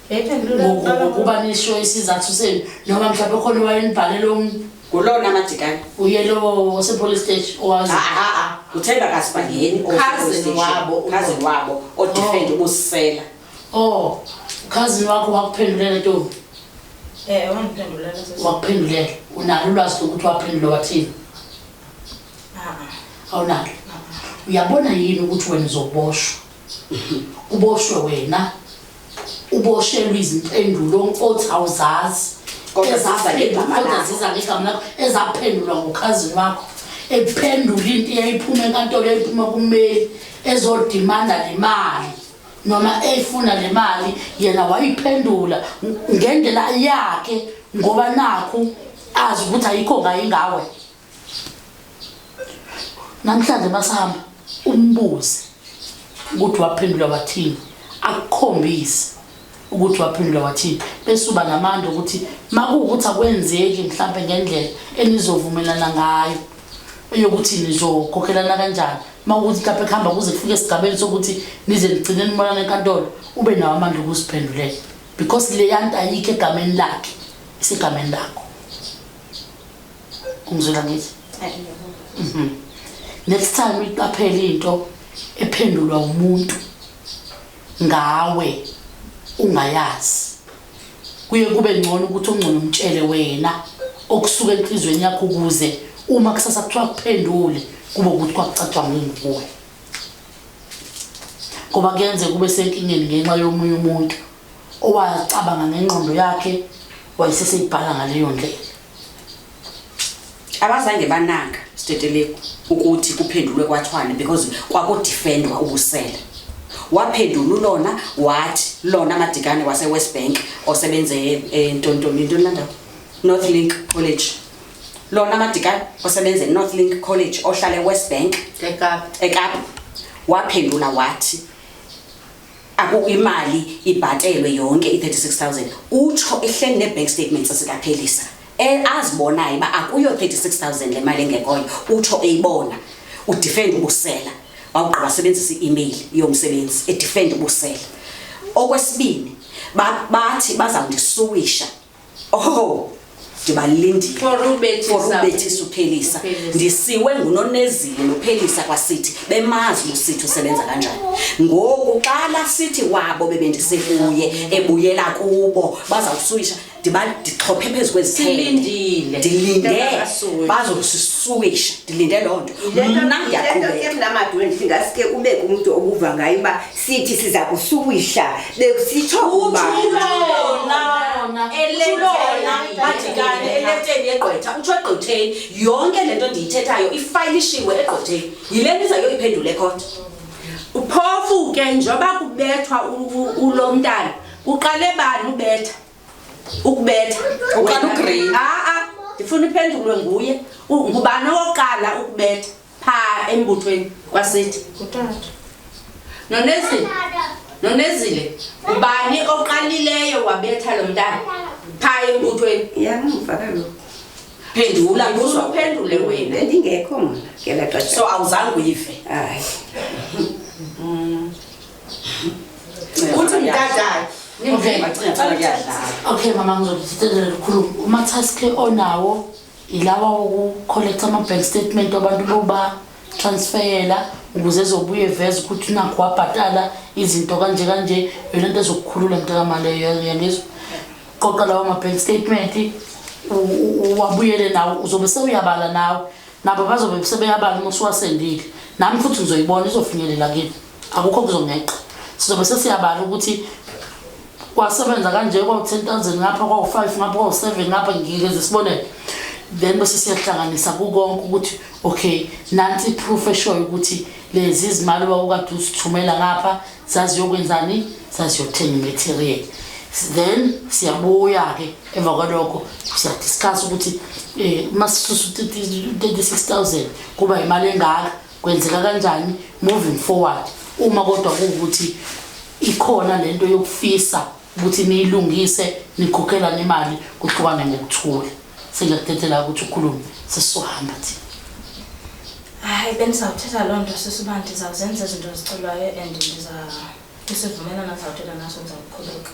Yayiphendula kuqala. Ngokuba nisho isizathu senu noma mhlawumbe khona wayenibhalele omnye. Ngulona Madikane. Uye lo ose-police station owazi. Ha. Uthemba Kasibangeni Cousin wabo. Cousin wabo odefend ubusela. Oh, cousin wakho wakuphendulela ntombi? Wangiphendulela sisi. Wakuphendulela. Unalo ulwazi lokuthi waphendula wathini? Ha-a. Awunalo. Uyabona yini ukuthi wena uzoboshwa? Uboshwe wena. Uboshelwe izimpendulo othi awuzazi. Kodwa ziza ngegama Kodwa lakho. ziza ngegama lakho ezaphendulwa ngukhazini wakho. Ephendula into eyayiphuma enkantolo, eyayiphuma kummeli, ezodimanda le mali noma efuna le mali, yena wayiphendula ngendlela yakhe ngoba nakhu azi ukuthi ayikho ngayo ngawe. Namhlanje masihamba umbuze ukuthi waphendula wathini, akukhombise ukuthi waphendula wathini, bese uba namandla ukuthi makuwukuthi akwenzeki mhlambe ngendlela enizovumelana ngayo eyokuthi nizokhokhelana kanjani, makuwukuthi mhlawumbe kuhamba kuze kufike esigabeni sokuthi nize nigcine nibonana enkantolo, ube nawo amandla okuziphendulela because le yanto ayikho egameni lakhe, isegameni lakho. Ungizwela ngithi? Next time uyiqaphele into ephendulwa umuntu ngawe ungayazi, kuye kube ngcono ukuthi ongcono umtshele wena okusuka enhliziyweni yakho, ukuze uma kusasa kuthiwa kuphendule kube ukuthi kwakucatshangwe nguwe, ngoba kuyenzeka ube senkingeni ngenxa yomunye umuntu owacabanga ngengqondo yakhe wayeseseyibhala ngaleyo ndlela. Abazange banaka, Stetelegu, ukuthi kuphendulwe kwathwane because kwakudifendwa ubusela. Waphendula ulona wathi lona Madikane wase-West Bank osebenze entontoni, intoni laa ndawo, North Link College. Lona Madikane osebenze eNorth Link College ohlala eWest Bank eKapa, eKapa, waphendula wathi aku imali ibhatelwe yonke i-36,000. Utsho ihleli nee-bank statements zikaPhelisa azibonayo uba akuyo 36,000 le mali engekhoyo. Utsho eyibona udifend ubusela, wawugqiba asebenzisa i-email yomsebenzi edifend ubusela. Okwesibini, bathi bazawundisuwisha. Oh, ndibalindile For ubethisa. For ubethisa uPhelisa. uPhelisa. Ndisiwe nguNonezile noPhelisa kwasithi, bemazi usithi usebenza kanjani. Ngoku xa lasithi wabo bebendisekuye ebuyela kubo bazawusuwisha, ndixhophe phezu kwezithende. Silindile. Ndilinde Bangasuwishi. bazosisuwisha, ndilinde loo nto. Mna ndiyaqhubeka. Ke mna maduwe ndithi ngaske ube kumntu obuva ngayo uba sithi siza kusuwisha, besitsho uba Utshulona, utshulona, Madikane, eleteni yegqwetha, utsho egqwetheni. Yonke le nto ndiyithethayo ifayilishiwe egqwetheni. Yile nto izayoyiphendula ekhotho. Phofu ke njengoba kubethwa ulo mntana, uqale bani ubetha? Ukubetha. Uqala uGrey. Ha-a, ndifuna iphendulwe nguye. Ngubani owokuqala ukubetha phaa embuthweni kwasithi? Ngutata. Nonezile. Nonezile, ngubani oqalileyo wabetha lo mntana phaa embuthweni? Yamva kaloku. Phendula, Ndifuna buzwa. uphendule wena. Bendingekho mna ngelaa xesha. So awuzange uyive. Hayi. Uthi mntatakhe. Okay. Bacinga xa kuyadlala. Okay mama, ngizokuthetha lukhulu. Ama-task onawo ilawa woku-collect ama-bank statement wabantu boba transferela ukuze ezobuye eveze ukuthi nakho wabhatala izinto kanje kanje. Yona into ezokukhulula mntakamaleyo, yangizwa? Qoqa lawo ma-bank statement uwabuyele nawo, uzobe sewuyabala nawe, nabo bazobe sebeyabala uma usuwasendile. Nami futhi ngizoyibona izofinyelela kimi, akukho kuzongeqa. Sizobe sesiyabala ukuthi kwasebenza kanje, kwawu-10,000 ngapha, kwawu-5 ngapha, kwawu-7 ngapha, ngikeze isibonelo. Then bese siyahlanganisa kukonke ukuthi okay, nansi i-proof eshoyo ukuthi lezi izimali wawukade uzithumela ngapha zaziyokwenzani, zaziyothenga i-material. Then siyabuya-ke emva kwalokho siyadiscuss ukuthi uma sisusa u-36,000 kuba imali engaka, kwenzeka kanjani moving forward. Uma kodwa kuwukuthi ikhona lento yokufisa ukuthi niyilungise, nikhokhelane imali, kuhlukane ngokuthula. Sengiyakuthathela ukuthi ukhulume, sesizohamba thina. Hayi, bendizawuthetha loo nto sisuba ndizawuzenza izinto ezicelwayo and ndiza kwisivumelwano ndizawuthetha naso, ndizawuqhubeka.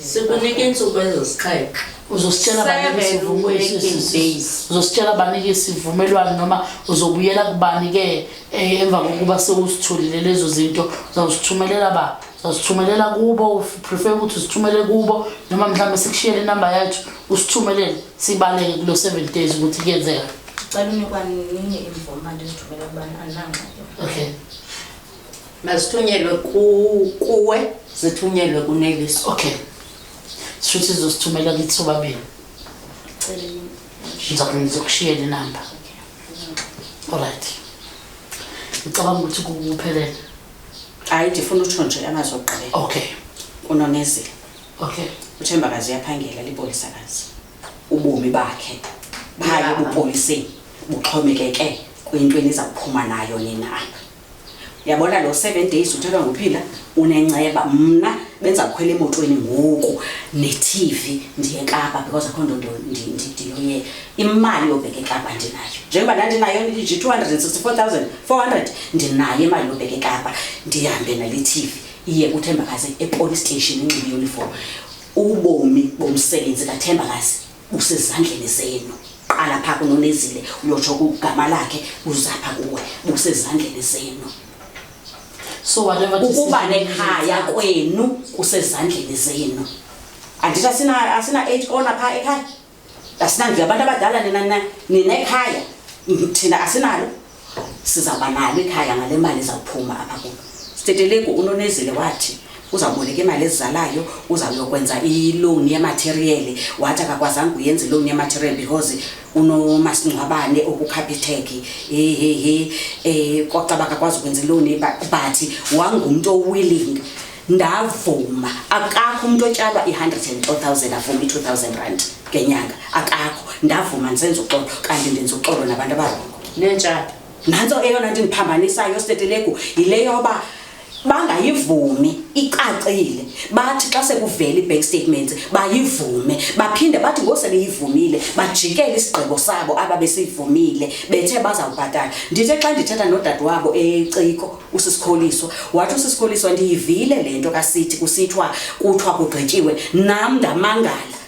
Sikunika iintsuku ezisixhenxe. Uzositshela banike Seven isivumo working days. Uzositshela banike isivumelwano noma uzobuyela kubani-ke emva kokuba sewusitholile lezo zinto? Uzawusithumelela ba uzawusithumelela kubo, prefer ukuthi usithumele kubo noma mhlawumbe sikushiyele inamba yethu usithumelele, sibaleke kulo 7 days ukuthi kuyenzeka? Ndicela unikwa ninye imvume uba ndizithumele kubani, andinangxaki. Okay. Mazithunyelwe kuwe, zithunyelwe kuNeliso. Okay, shuthi sizosithumela kithi sobabili. Ngizokushiyela inamba. Alright, ngicabanga ukuthi kuphelele. Hayi, ndifuna utsho nje amazwi okugqibela. Okay. Unonezile. Okay. UThembakazi uyaphangela, lipolisakazi. Ubomi bakhe phaya ebupoliseni buxhomekeke kwinto enizawuphuma nayo nina apha. Uyabona lo 7 days uthethwa nguphila unenceba, mna benza kukhwela emotweni ngoku ne-TV ndiye eKapa because akho nto ndiyoye. Imali yobheka eKapa ndinayo, njengoba ndandinayo nje 264,400, ndinayo imali yobheka eKapa, ndihambe nale TV iye kuThembakazi epolice station inxibe iuniform. Ubomi bomsebenzi kaThembakazi busezandleni zenu. Qala phaa kuNonezile uyotsho kugama lakhe uzapha kuwe, busezandleni zenu. So whatever Ukuba decision nekhaya nizothatha. Kwenu kusezandleni zenu. Andithi asina eight corner phaa ekhaya, asinandlu yabantu abadala? Nina ninekhaya, thina asinalo. Sizawuba nalo ikhaya ngale mali izawuphuma apha kulo. Stetelegu, uNonezile wathi Uzawuboleka imali ezizalayo, uzawuyokwenza ilowuni yematerial. Wathi akakwazanga uyenza ilowuni yematerial because unomasingcwabane okuCapitec. He he he, kwacaba akakwazi ukwenza ilowuni, but wangumntu owilling. Ndavuma. Akakho umuntu otyalwa i-104,000 avume i-2,000 rand ngenyanga, akakho. Ndavuma ndisenza uxolo, kanti ndenza uxolo nabantu abarongo. Nentshaba. Nantso eyona nto indiphambanisayo, Stetelegu, yile yoba bangayivumi, icacile. Bathi xa sekuvela i-bank statements bayivume, baphinde bathi ngosebeyivumile bajikele isigqibo sabo ababesivumile bethe bazawubhatala. Ndithe xa ndithetha nodade wabo eCiko, uSisikholiswa, wathi uSisikholiswa ndiyivile le nto kasithi kusithiwa kuthiwa kugqityiwe, nam ndamangala.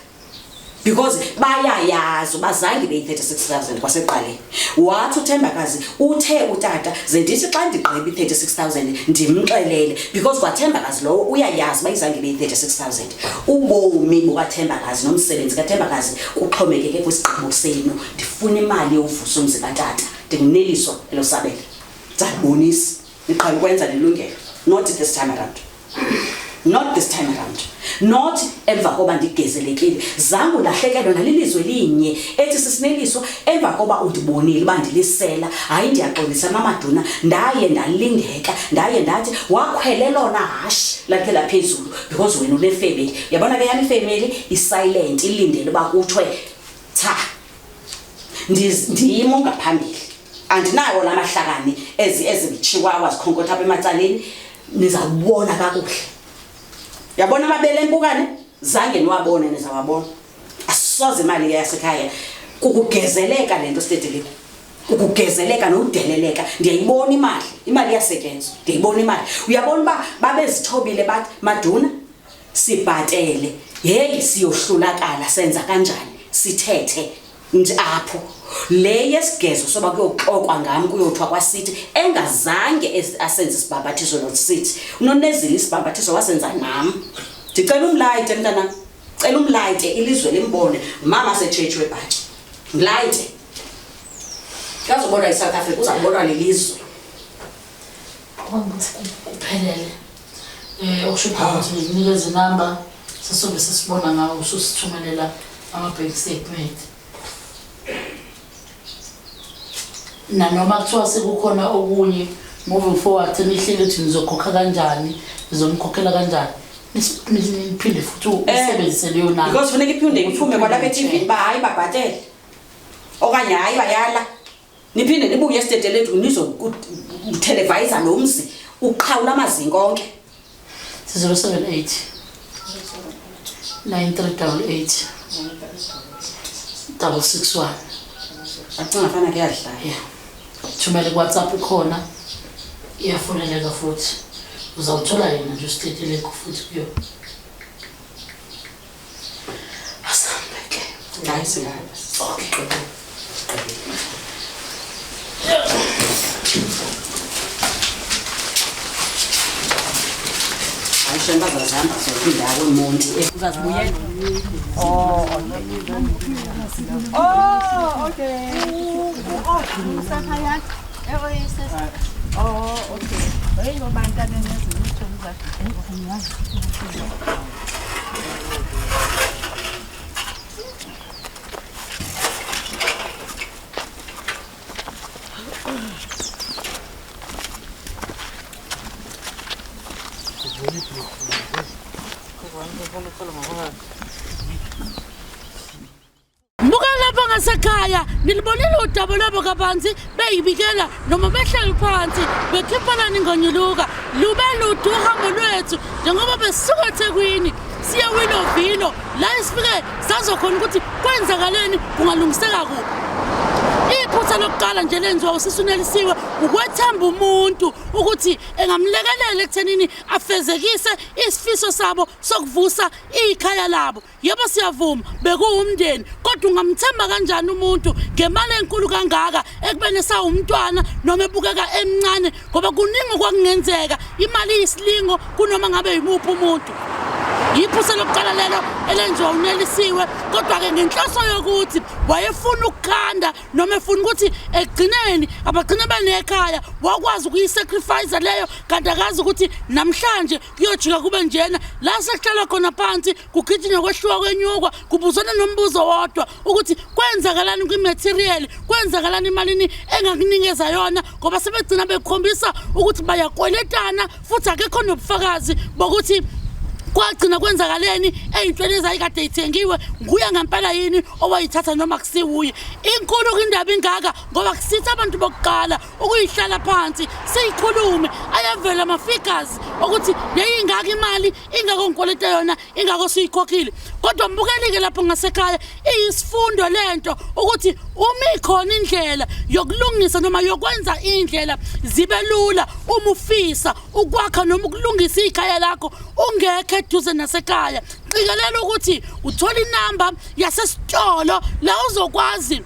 Because bayayazi uba zange ibe yi-36,000 kwasekuqaleni. Wathi uThembakazi uthe utata ze ndithi xa ndigqiba i-36,000 ndimxelele, because kwaThembakazi lowo uyayazi uba izange ibe yi-36,000. Ubomi bukaThembakazi nomsebenzi kaThembakazi kuxhomekeke kwisigqibo senu. Ndifuna imali yovusa umzi katata, ndinguneliswa elo sabelo. Ndizalibonisa, niqhele ukwenza nelungelo. Not this time around. Not this time around. Not emva koba ndigezelekile. Zange ulahlekelwe nalilizwe linye ethi sisineliswa emva koba undibonile uba ndilisela. Hayi, ndiyaxolisa Mamaduna, ndaye ndalingeka, ndaye ndathi wakhwele lona hashi lakhe laphezulu because wena unefemeli. Uyabona ke yam ifemeli isilent, ilindele uba kuthiwe cha. Ndim ongaphambili. Andinawo la mahlakani ezi chihuahua zikhonkotha apha emacaleni. Nizawubona kakuhle. Yabona amabele empukane? Zange niwabone, nizawabona. Asoze imali yasekhaya. Kukugezeleka le nto, Stetelegu. Kukugezeleka nokudeleleka. Ndiyayibona imali. Imali iyasetyenzwa. Ndiyayibona imali. Uyabona uba babezithobile bathi, Maduna, sibhatele. Heyi, siyohlulakala, senza kanjani? Sithethe nje apho. Le yesigezo soba kuyoxokwa ngam, kuyothiwa kwasithi engazange asenze isibhambathiso nosithi. Unonezile isibhambathiso wasenza nam. Ndicela umlayite mntanam. Cela umlayite ilizwe limbone. Mama setshetshi webhatyi. Mlayite. Kazobonwa iSouth Africa, uzawubonwa lelizwe. Kuphelele. Okusho ukuthi nginikeze inamba sisobe sisibona ngawo ususithumelela ama-bank statement. Nanoma kuthiwa sekukhona okunye moving forward, nihlele ukuthi nizokhokha kanjani, nizomkhokhela kanjani, niphinde futhi usebenzise leyo namba. Because funeka iphinde iphume kwalapha e-T V uba hayi babhatele okanye hayi bayala. Niphinde nibuye esitetelethu nizokuthelevayisa lo mzi uqhawula amazinko onke. 078 9388 661. Acinga fana kuyadlala. Yeah. Thumele ku-WhatsApp ikhona, iyafoneleka futhi. Uzawuthola yena nje usiteteleko futhi kuyo. Asambe ke. Hayi, singahamba. Okay. Hayi, shemba zazihamba zonke iindawo eMonti. Uzazibuyela? Oh, okay. Oh, okay. Oh, usaphaya? Oh, okay. Hey, ngoba Buka lapha ngasekhaya nilibonile udaba lwabo kabanzi beyibikela noma behleli phansi bekhiphelana ingonyuluka lube lude uhambo lwethu njengoba besuka eThekwini siye Willowville la esifike sazokhona ukuthi kwenzakaleni kungalungiseka kuphi. Iphutha lokuqala nje lenziwa uSisunelisiwe ukwethemba umuntu ukuthi engamlekelela ekuthenini afezekise isifiso sabo sokuvusa ikhaya labo. Yebo siyavuma bekuwumndeni, kodwa ungamthemba kanjani umuntu ngemali enkulu kangaka ekubeni esawumntwana noma ebukeka emncane, ngoba kuningi okwakungenzeka. Imali iyisilingo kunoma ngabe yimuphi umuntu. Iphutha lokuqala lelo elenziwa uNelisiwe, kodwa-ke ngenhloso yokuthi Wayefuna ukukhanda noma efuna ukuthi ekugcineni abagcine benekhaya, wakwazi ukuyisacrifice leyo, kanti akazi ukuthi namhlanje kuyojika kube njena. La sekuhlalwa khona phansi, kugijinywa, kwehluka, kwenyukwa, kubuzwana nombuzo wodwa ukuthi kwenzakalani kwi-material, kwenzakalani emalini engakunikeza yona, ngoba sebegcina bekhombisa ukuthi bayakweletana futhi akekho nobufakazi bokuthi kwagcina kwenzakaleni ey'ntweni ezayikade yithengiwe nguye ngempela yini owayithatha noma kusiwuye. Inkulu indaba ingaka ngoba kusithi abantu bokuqala ukuyihlala phansi siyikhulume, ayavela ama-figures okuthi yeyingaka imali, ingako ngikweleta yona, ingako siyikhokhile. Kodwa mbukeli-ke lapho ngasekhaya, iyisifundo lento ukuthi uma ikhona indlela yokulungisa noma yokwenza iy'ndlela zibe lula, uma ufisa ukwakha noma ukulungisa ikhaya lakho ungekho eduze nasekhaya, qikelela ukuthi uthola inamba yasesitolo la uzokwazi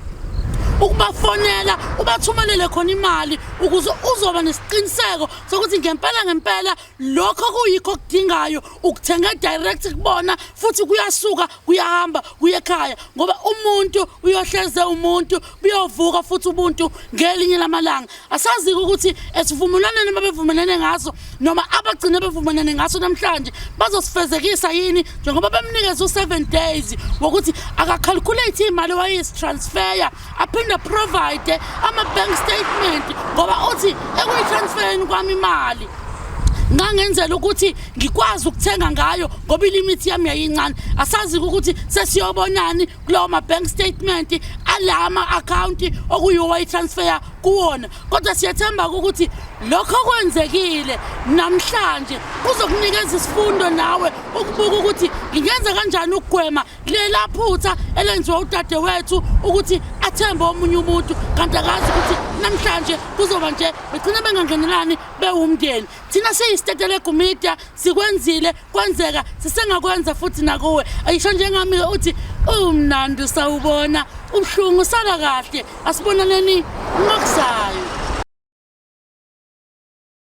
ukubafonela, ubathumelele khona imali ukuze uzoba nesiqiniseko sokuthi ngempela ngempela lokho kuyikho okudingayo ukuthenga direct kubona, futhi kuyasuka kuyahamba kuye ekhaya, ngoba umuntu uyohleze umuntu, buyovuka futhi ubuntu ngelinye lamalanga. Asazi ukuthi esivumelwaneni ababevumelene ngaso noma abagcine bevumelene ngaso namhlanje bazosifezekisa yini, njengoba bemnikeza u-7 days wokuthi akacalculate imali wayisitransferya, aphinde provide ama-bank statement, ngoba uthi ekuyitransfereni kwami imali ngangenzela ukuthi ngikwazi ukuthenga ngayo ngoba ilimit yami yayincane. Asazi ukuthi sesiyobonani kulawo ma-bank statement alama account okuyiwo wayitransferya kuwona, kodwa siyathemba ukuthi lokho kwenzekile namhlanje kuzokunikeza isifundo nawe ukubuka ukuthi ngingenza kanjani ukugwema lela phutha elenziwa udadewethu ukuthi athembe omunye umuntu kanti akazi ukuthi namhlanje kuzoba nje, begcina bengangenelani bewumndeni. Thina siyiStetelegu Media, sikwenzile kwenzeka, sisengakwenza futhi nakuwe. Ayisho njengami-ke uthi umnandi, sawubona ubuhlungu, sala kahle, asibonaneni ngokuzayo.